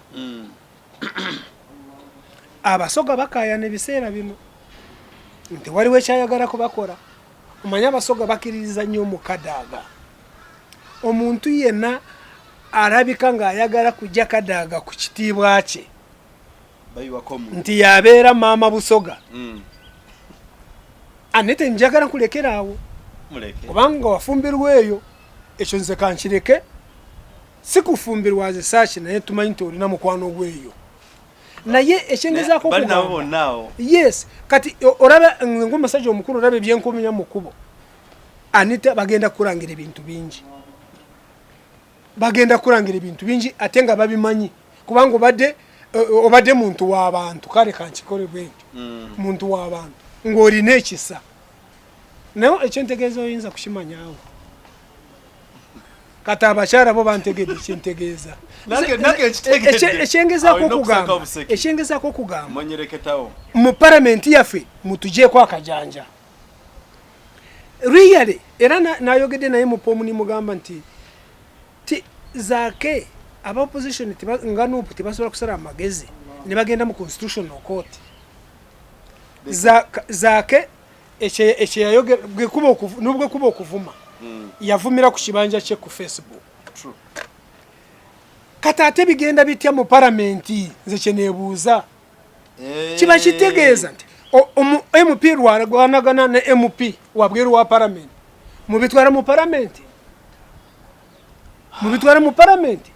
Abasoga bakaayana ebiseera bino nti waliwo ekyayagala kubakola. Omanye abasoga bakiririza nnyo mu kadaaga. Omuntu yenna alabika ng'ayagala kujja kadaaga ku kitiibwa kye nti yabeera maama Busoga, Anete njagala nkulekera awo kubanga wafumbirwa eyo. Ekyo nze kankireke, sikufumbirwa zisaaki, naye tumanyi nti olina mukwano gweyo, naye ekyengezaako okugamba, yes, kati olaba ng'omusajja omukulu, olaba ebyenkumya mu kkubo, Anita, bagenda kukulangira ebintu bingi, bagenda kukulangira ebintu bingi, ate nga babimanyi, kubanga obadde muntu w'abantu. Kale kankikole bwentyo. Muntu w'abantu ng'olina ekisa, naye ekyentegeeza oyinza kukimanyawo. Kati abakyala bo bantegedde kyentegeeza. Ekyengezaako okugamba, mu palamenti yaffe mutugyeko akajanja really. Era nayogedde naye mupomu, nimugamba nti ti Zaake, aba opposition nga NUP tebasobola kusala amagezi ne bagenda mu Constitutional Court. Zaake ekyeyayogera nubwe kuba okuvuma, yavumira ku kibanja kye ku Facebook. Kati ate bigenda bitya mu palamenti? Nze kyenebuuza, kiba kitegeeza nti MP lwarwanagana ne MP wabweru wa palamenti, mubitwara mu palamenti, mubitwara mu palamenti,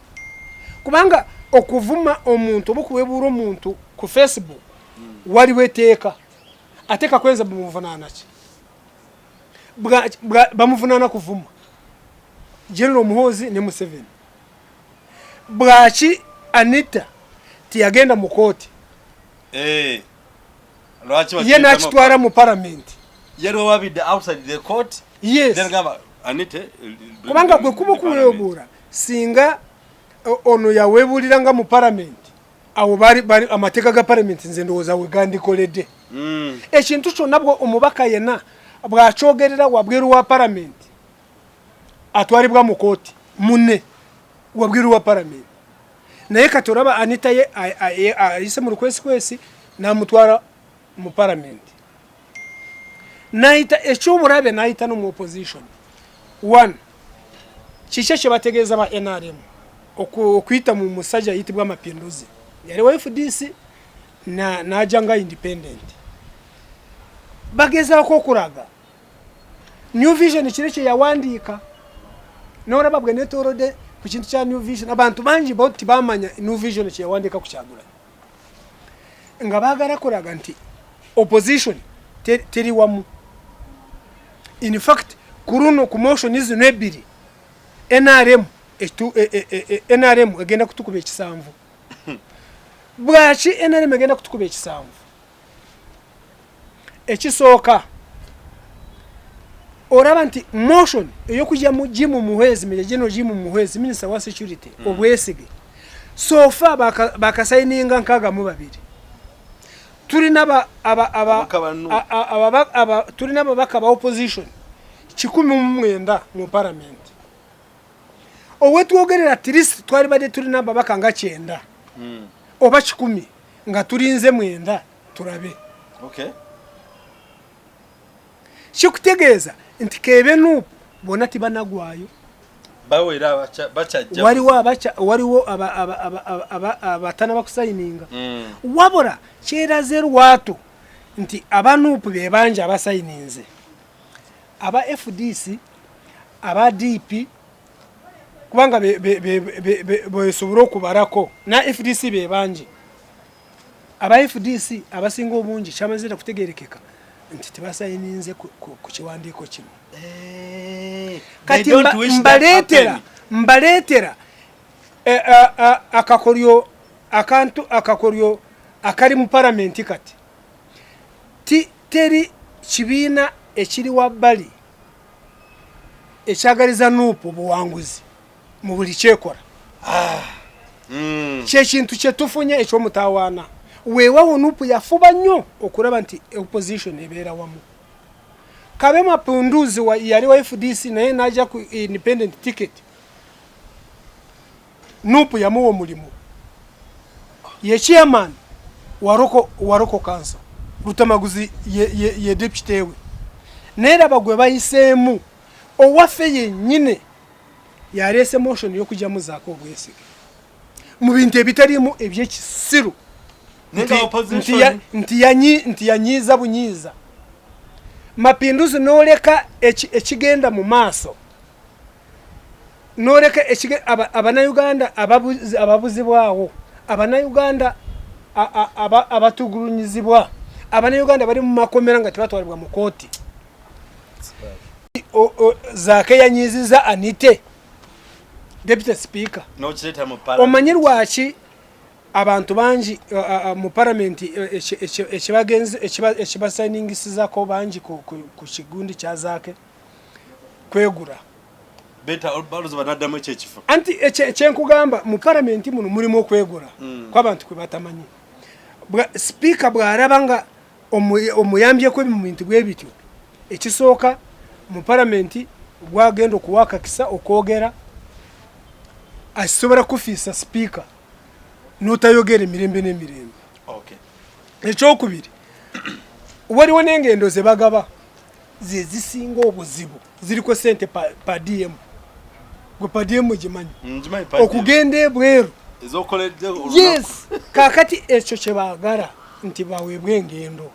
kubanga okuvuma omuntu oba okuwebuura omuntu ku Facebook waliwo eteeka. Ate Kakwenza bamuvunana ki? Bamuvunana kuvuma General Muhozi ne Museveni. Bwaki Anita tiyagenda mu kooti? Eh, ye nakitwara mu palamenti. Yes, kubanga gwe kuba okuwebuura, singa ono yawebuulira nga mu palamenti, awo bali amateeka ga palamenti, nze ndowooza we gandikoledde. Ekintu kyonna bwe omubaka yenna bw'akyogerera wabweru wa palamenti, atwalibwa mu kooti munne wabweru wa palamenti. Naye kati olaba Anita ye ayise mu lukwesikwesi n'amutwala mu palamenti, nayita ekyobulabe, nayita no mu opposition. One, kiki ekyebategeeza ba NRM okuyita mu musajja ayitibwa Mapinduzi, yali wa FDC n'ajja nga independent? Bagezaako okulaga New Vision kiri kyeyawandiika, nolaba bwe netolodde ku kintu kya New Vision, abantu bangi bo tibamanya New Vision kyeyawandiika ku Kyagulanyi, nga baagala kulaga nti opposition teri wamu. In fact, ku luno ku motion zino ebbiri, NRM NRM egenda kutukuba ekisanvu. Bwaki NRM egenda kutukuba ekisanvu? Ekisooka, olaba nti motion ey'okujja mu Jim Muhwezi, Major General Jim Muhwezi, minister wa security, obwesige, so far bakasayininga 62. Tulina tulina ababaka ba opposition 109 mu parliament. Owetwogerera, at least twali badde tulina ababaka nga 90 oba 100, nga tulinze 90 tulabe. Kikutegeeza nti kebe NUP bonna tibanagwayo. Waliwo abatana bakusayininga. Wabula kyeraze lwatu nti aba NUP be bangi abasayininze, aba FDC, aba DP, kubanga besobola okubalako na FDC be bangi. Aba FDC abasinga obungi kyamazira kutegerekeka nti tebasayininze ku kiwandiiko kino. Kati mbaleetera akakolyo, akantu akakolyo akali mu palamenti kati. Teri kibiina ekiri wabbali ekyagaliza NUP obuwanguzi mu buli kyekola. Kyekintu kyetufunye ekyomutawaana. Weewawo NUP yafuba nnyo okulaba nti opposition ebeera wamu. Kabe Mapinduzi yali wa FDC, naye najja ku independent ticket, NUP yamuwa omulimu, ye chairman wa local council. Lutamaguzi ye deputy we. Naye raba gwe bayiseemu, owaffe yennyine yaleese motion y'okugyamu Zaako obwesige mu bintu ebitalimu ebyekisiru, nti yanyiiza bunyiiza Mapinduzi. N'oleka ekigenda mu maaso. Noleka Abannayuganda ababuzibwawo, Abannayuganda abatugulunyizibwa, Abannayuganda bali mu makomera nga tebatwalibwa mu kooti. Zaake yanyiziza Anite, deputy speaker. N'okireeta mu parliament. Omanyi lwaki abantu bangi mu parliament ekibasayiningisizako bangi ku kigundi kya Zaake kwegura? Beta baloza banaddamu ekyo ekifo. Anti ekyenkugamba, mu palamenti muno mulimu okwegura kw'abantu kwe batamanyi. Sipiika bw'alaba nga omuyambyeko mu bintu bwe bityo, ekisooka mu palamenti gwagenda okuwa akakisa okwogera, asobola kufiisa sipiika n'otayogera emirembe n'emirembe. Ekyokubiri, waliwo n'engendo ze bagaba ze zisinga obuzibu, ziriko sente per diem. Gwe per diem gimanyi? Ngimanyi per diem. Okugenda ebweru. Ezokoledde olunaku. Yes, kakati ekyo kye baagala nti baweebwe engendo.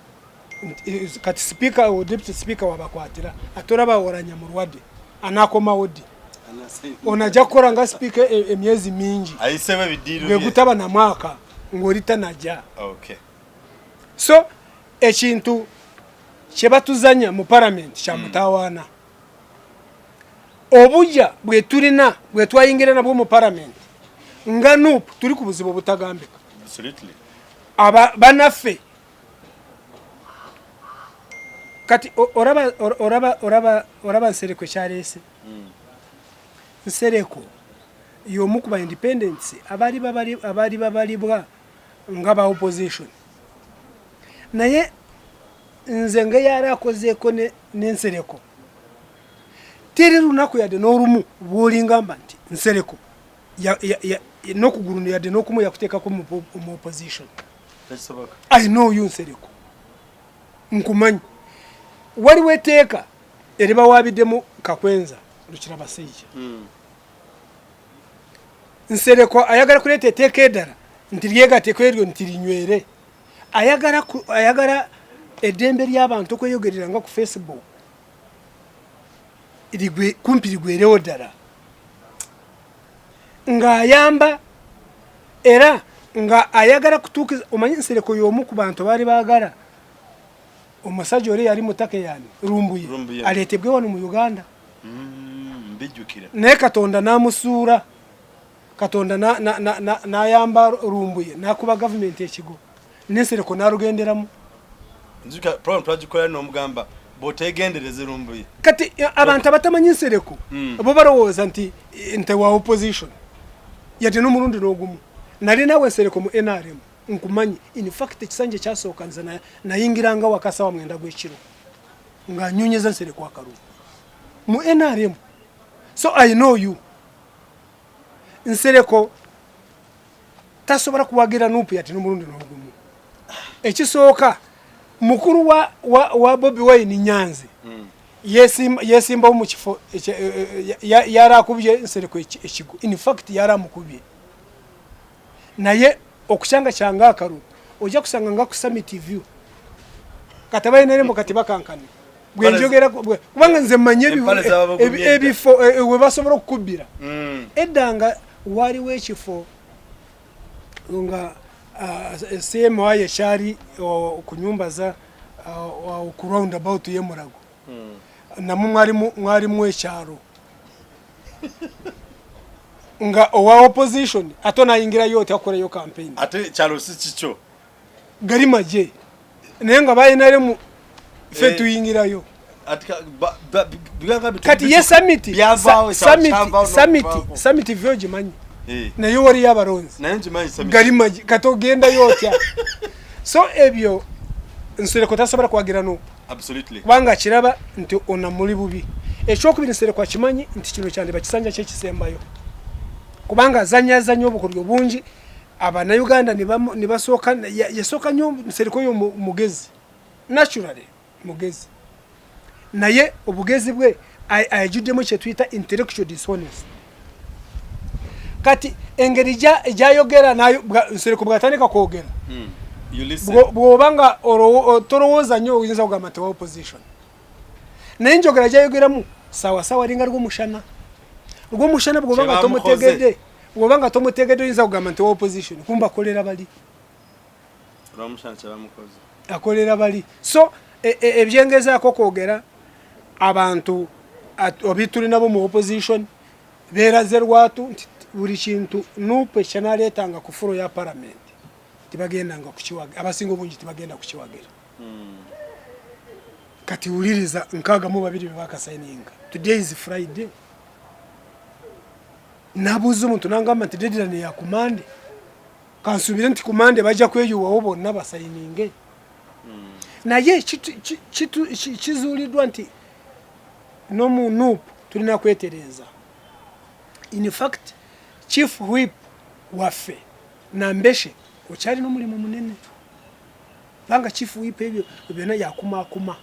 Kati sipiika o deputy speaker wabakwatira, ate olaba Oranya mulwadde, anaakomawo ddi? Ono ajja kukola nga sipiika emyezi mingi. Ayiseemu ebidiiro gwe bye. Gutaba na mwaka ng'oli tanajja. So ekintu kye batuzanya mu palamenti kya mutawaana. Obujja bwe tulina, bwe twayingira nabwo mu palamenti nga NUP, tuli ku buzibu obutagambika. Aba banaffe kati olaba Nsereko ekyaleese. Nsereko y'omu ku ba independents abaali babalibwa nga ba opposition, naye nze nga yali akozeeko n'Ensereko, teri lunaku yadde n'olumu bw'olingamba nti Nsereko n'okugulu yadde n'okumu yakuteekako mu opposition. Tekisoboka. I know you, Nsereko, nkumanyi. Waliwo etteeka eribawabiddemu Kakwenza Rukirabashaija. Nsereko ayagala kuleeta etteeka eddala nti lyegatteko eryo nti linywere. Ayagala eddembe ly'abantu okweyogerera nga ku Facebook kumpi ligwerewo ddala, ng'ayamba era nga ayagala kutuukiza. Omanyi Nsereko y'omu ku bantu baali baagala omusajja oli yali mutaka yani Lumbuye Lumbuye. aleetebwe wano mu Uganda. Mbijjukira. Naye Katonda n'amusuula, Katonda n'ayamba Lumbuye n'akuba gavumenti ekigo, n'Ensereko n'alugenderamu. Nzijukira program twagikola n'omugamba bw'oteegendereze Lumbuye. Kati abantu abatamanyi Nsereko bo balowooza nti nte wa opposition yadde n'omulundi n'ogumu. Nali naawe Nsereko mu NRM, nkumanyi. In fact, ekisanja ekyasooka nze nayingiranga waka sawa 9 gw'ekiro nga nyonyeza Nsereko akalulu mu NRM, so I know you. Nsereko tasobola kuwagira NUP yati n'omulundi n'ogumu. Ekisooka, mukulu wa Bobi Wine Nyanzi yesimbawo mu kifo yali akubye Nsereko ekigo. In fact, yali amukubye, naye okucyangacyanga akalulu ojja kusanga nga ku Summit View kati abayeneremo kati bakankane bwenjogera, kubanga nze mmanyi Empale zababugumye edda. ebifo we basobola okukubbira. Edda nga waliwo ekifo nga CMI ekyali ku nyumba za ku roundabout y'Emulago, namwe mwalimu ekyalo nga owa opposition ate onayingirayo oti akoleyo campaign? Ate kyalo si kikyo. Gali maje, naye nga bayinaremu ffe tuyingirayo. Ati biganga Kati ye Summit Byavaawo, kyavaawo Summit n'okuvaawo. Summit View gimanyi? Naye waliyo abalonzi. Naye ngimanyi Summit. Gali maji, kati ogendayo otya? So ebyo Nsereko tasobola kuwagira NUP kubanga kiraba nti ona muli bubi. Ekyokubiri, Nsereko akimanyi nti kino kyandiba kisanja kye kisembayo, kubanga azanyazanya obukodyo bungi Abannayuganda ne basooka yasooka nnyo. Nsereko yo mugezi, naturally mugezi, naye obugezi bwe ayajjuddemu kyetuyita intellectual dishonest. Kati engeri gyayogera nayo, Nsereko bw'atandika kwogera, You listen. Bw'oba nga tolowooza nnyo, oyinza kugamba nti wa opposition, naye enjogera gyayogeramu sawa sawa alinga lw'omushana. Rwomushana bw'oba nga tomutegedde, bw'oba nga tomutegedde oyinza kugamba nti opposition, kumba akolera bali. Rwomushana kyebamukoze. Akolera bali. So ebyengezaako kwogera abantu obi tuli nabo mu opposition beeraze lwatu nti buli kintu NUP ekyanaleetanga ku floor ya parliament tibagendanga kukiwagira, abasinga obungi tibagenda kukiwagira. Kati wuliriza, 62 be bakasayininga. Today is Friday. Nabuuza omuntu nangamba nti deadline ya ku Monday, kansuubire nti ku Monday bajja kweyuwawo bonna basayininge. Naye kizuuliddwa nti n'omu NUP tulina kwetereeza. In fact, chief whip waffe Nambeshe okyalina omulimu munene, kubanga chief whip ebyo byonna yakumakuma.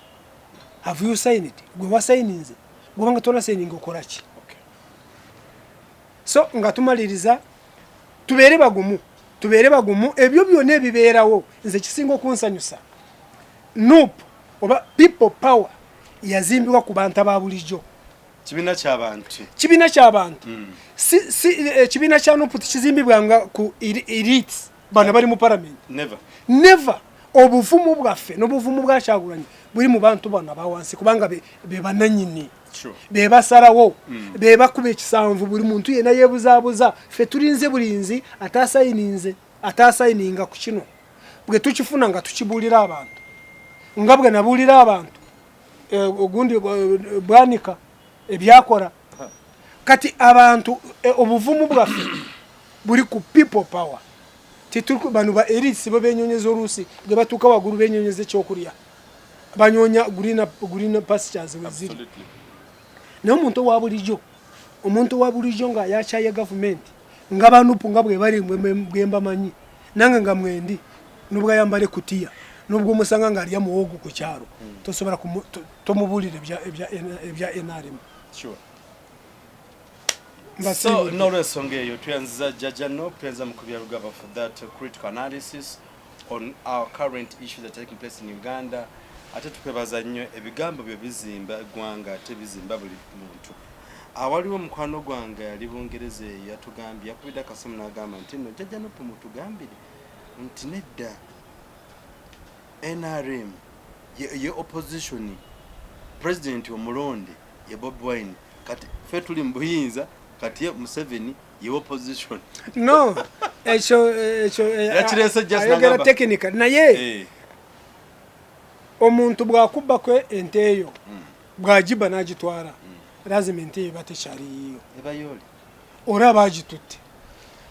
Have you signed? Gwe wasayininze? Gwebanga tonasayininga okola ki? So nga tumaliriza, tubeere bagumu, tubeere bagumu. Ebyo byonna ebibeerawo, nze kisinga okunsanyusa, NUP oba People Power yazimbibwa ku bantu aba bulijjo. Kibiina ky'abantu. Kibiina ky'abantu. Si ekibiina kya NUP tekizimbibwanga ku elites bano bali mu parliament. Never. Never. Obuvumu bwaffe n'obuvumu bwa Kyagulanyi buli mu bantu bano abawansi, kubanga be bananyini, be basalawo, be bakuba ekisanvu. Buli muntu yenna yeebuzaabuza, ffe tulinze bulinzi ataasayininze, ataasayininga ku kino. Bwe tukifuna nga tukibuulira abantu, nga bwe nabuulira abantu ogundi bwanika ebyakola. Kati abantu, obuvumu bwaffe buli ku People Power. Bano ba elites bo benyonyeza, oluusi bwe batuuka waggulu benyonyeza ekyokulya, banyonya green pastures weziri. Naye omuntu owa bulijjo, omuntu owa bulijjo nga yakyaye gavumenti, nga ba NUP nga bwe bali, bwe mbamanyi nange nga mwendi, nubwo ayambala ekutiya, nubwo omusanga nga alya muwogo ku kyalo, tosobola tomubuulira ebya NRM. So n'olwensonga eyo tuyanziza Jjajja NUP, tuyanziza Mukubi Rugaba for that critical analysis on our current issues that are taking place in Uganda. Ate tukwebaza nnyo, ebigambo byo bizimba eggwanga ate bizimba buli muntu. Awaliwo mukwano gwange ali Bungereza eyo yatugambye, yakubidde akasimu n'agamba nti nno Jjajja NUP mutugambire nti nedda, NRM ye opposition, president omulonde ye Bobi Wine, kati ffe tuli mu buyinza, kati ye Museveni ye opposition. No, ekyo Yakireese just ayogera n'agamba. technical, naye omuntu bw'akubbako ente eyo, bw'agiba n'agitwala, lazima ente eyo eba tekyali yiyo. Eba yooli. Ora bagitutte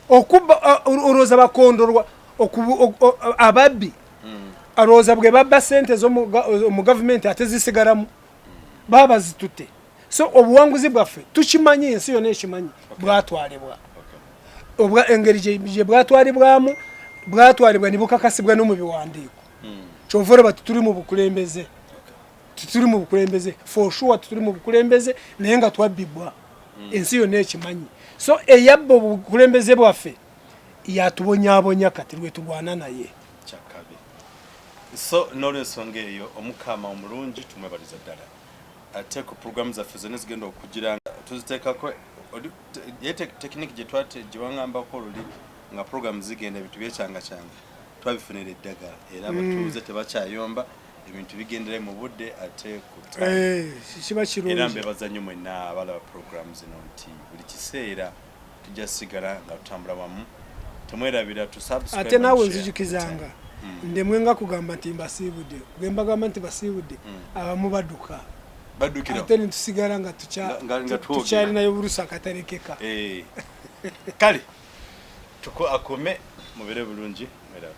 okubba, olowooza bakondolwa ababbi, alowooza bwe babba sente mu gavumenti ate zisigalamu? Baba bazitutte. So obuwanguzi bwaffe tukimanyi, ensi yonna ekimanyi, bwatwalibwa. Engeri gye bwatwalibwamu, bwatwalibwa ne bukakasibwa no mu biwandiiko. Kyova olaba tutuli mu bukulembeze, tutuli mu bukulembeze for sure, tutuli mu bukulembeze, naye nga twabbibwa, ensi yonna ekimanyi. So eyabba obukulembeze bwaffe yatubonyabonya, kati lwe tulwana naye. Kyakabi. So n'olwensonga eyo, Omukama omulungi tumwebaliza ddala. Ate ku programu zaffe zonna zigenda okugira nga tuziteekako ye technique gye twate gye waŋŋambako oluli nga programu zigenda, ebintu byekyangakyanga, twabifunira eddagala era abatuuze tebakyayomba, ebintu bigendere mu budde ate ku time. Kiba Era kirungi. Mbebaza nnyo mwenna abalaba programu zino nti buli kiseera tujja sigala nga tutambula wamu. Temwerabira to subscribe Ate naawe and share. nzijukizanga ndemwe nga kugamba nti mbasiibudde. Bwe mbagamba nti basiibudde, abamu badduka. Baddukira. Ate netusigala nga Nga twogera. tukyalinayo bulusa akatalekeka. Kale tuko akome, mubere bulungi, mweraba.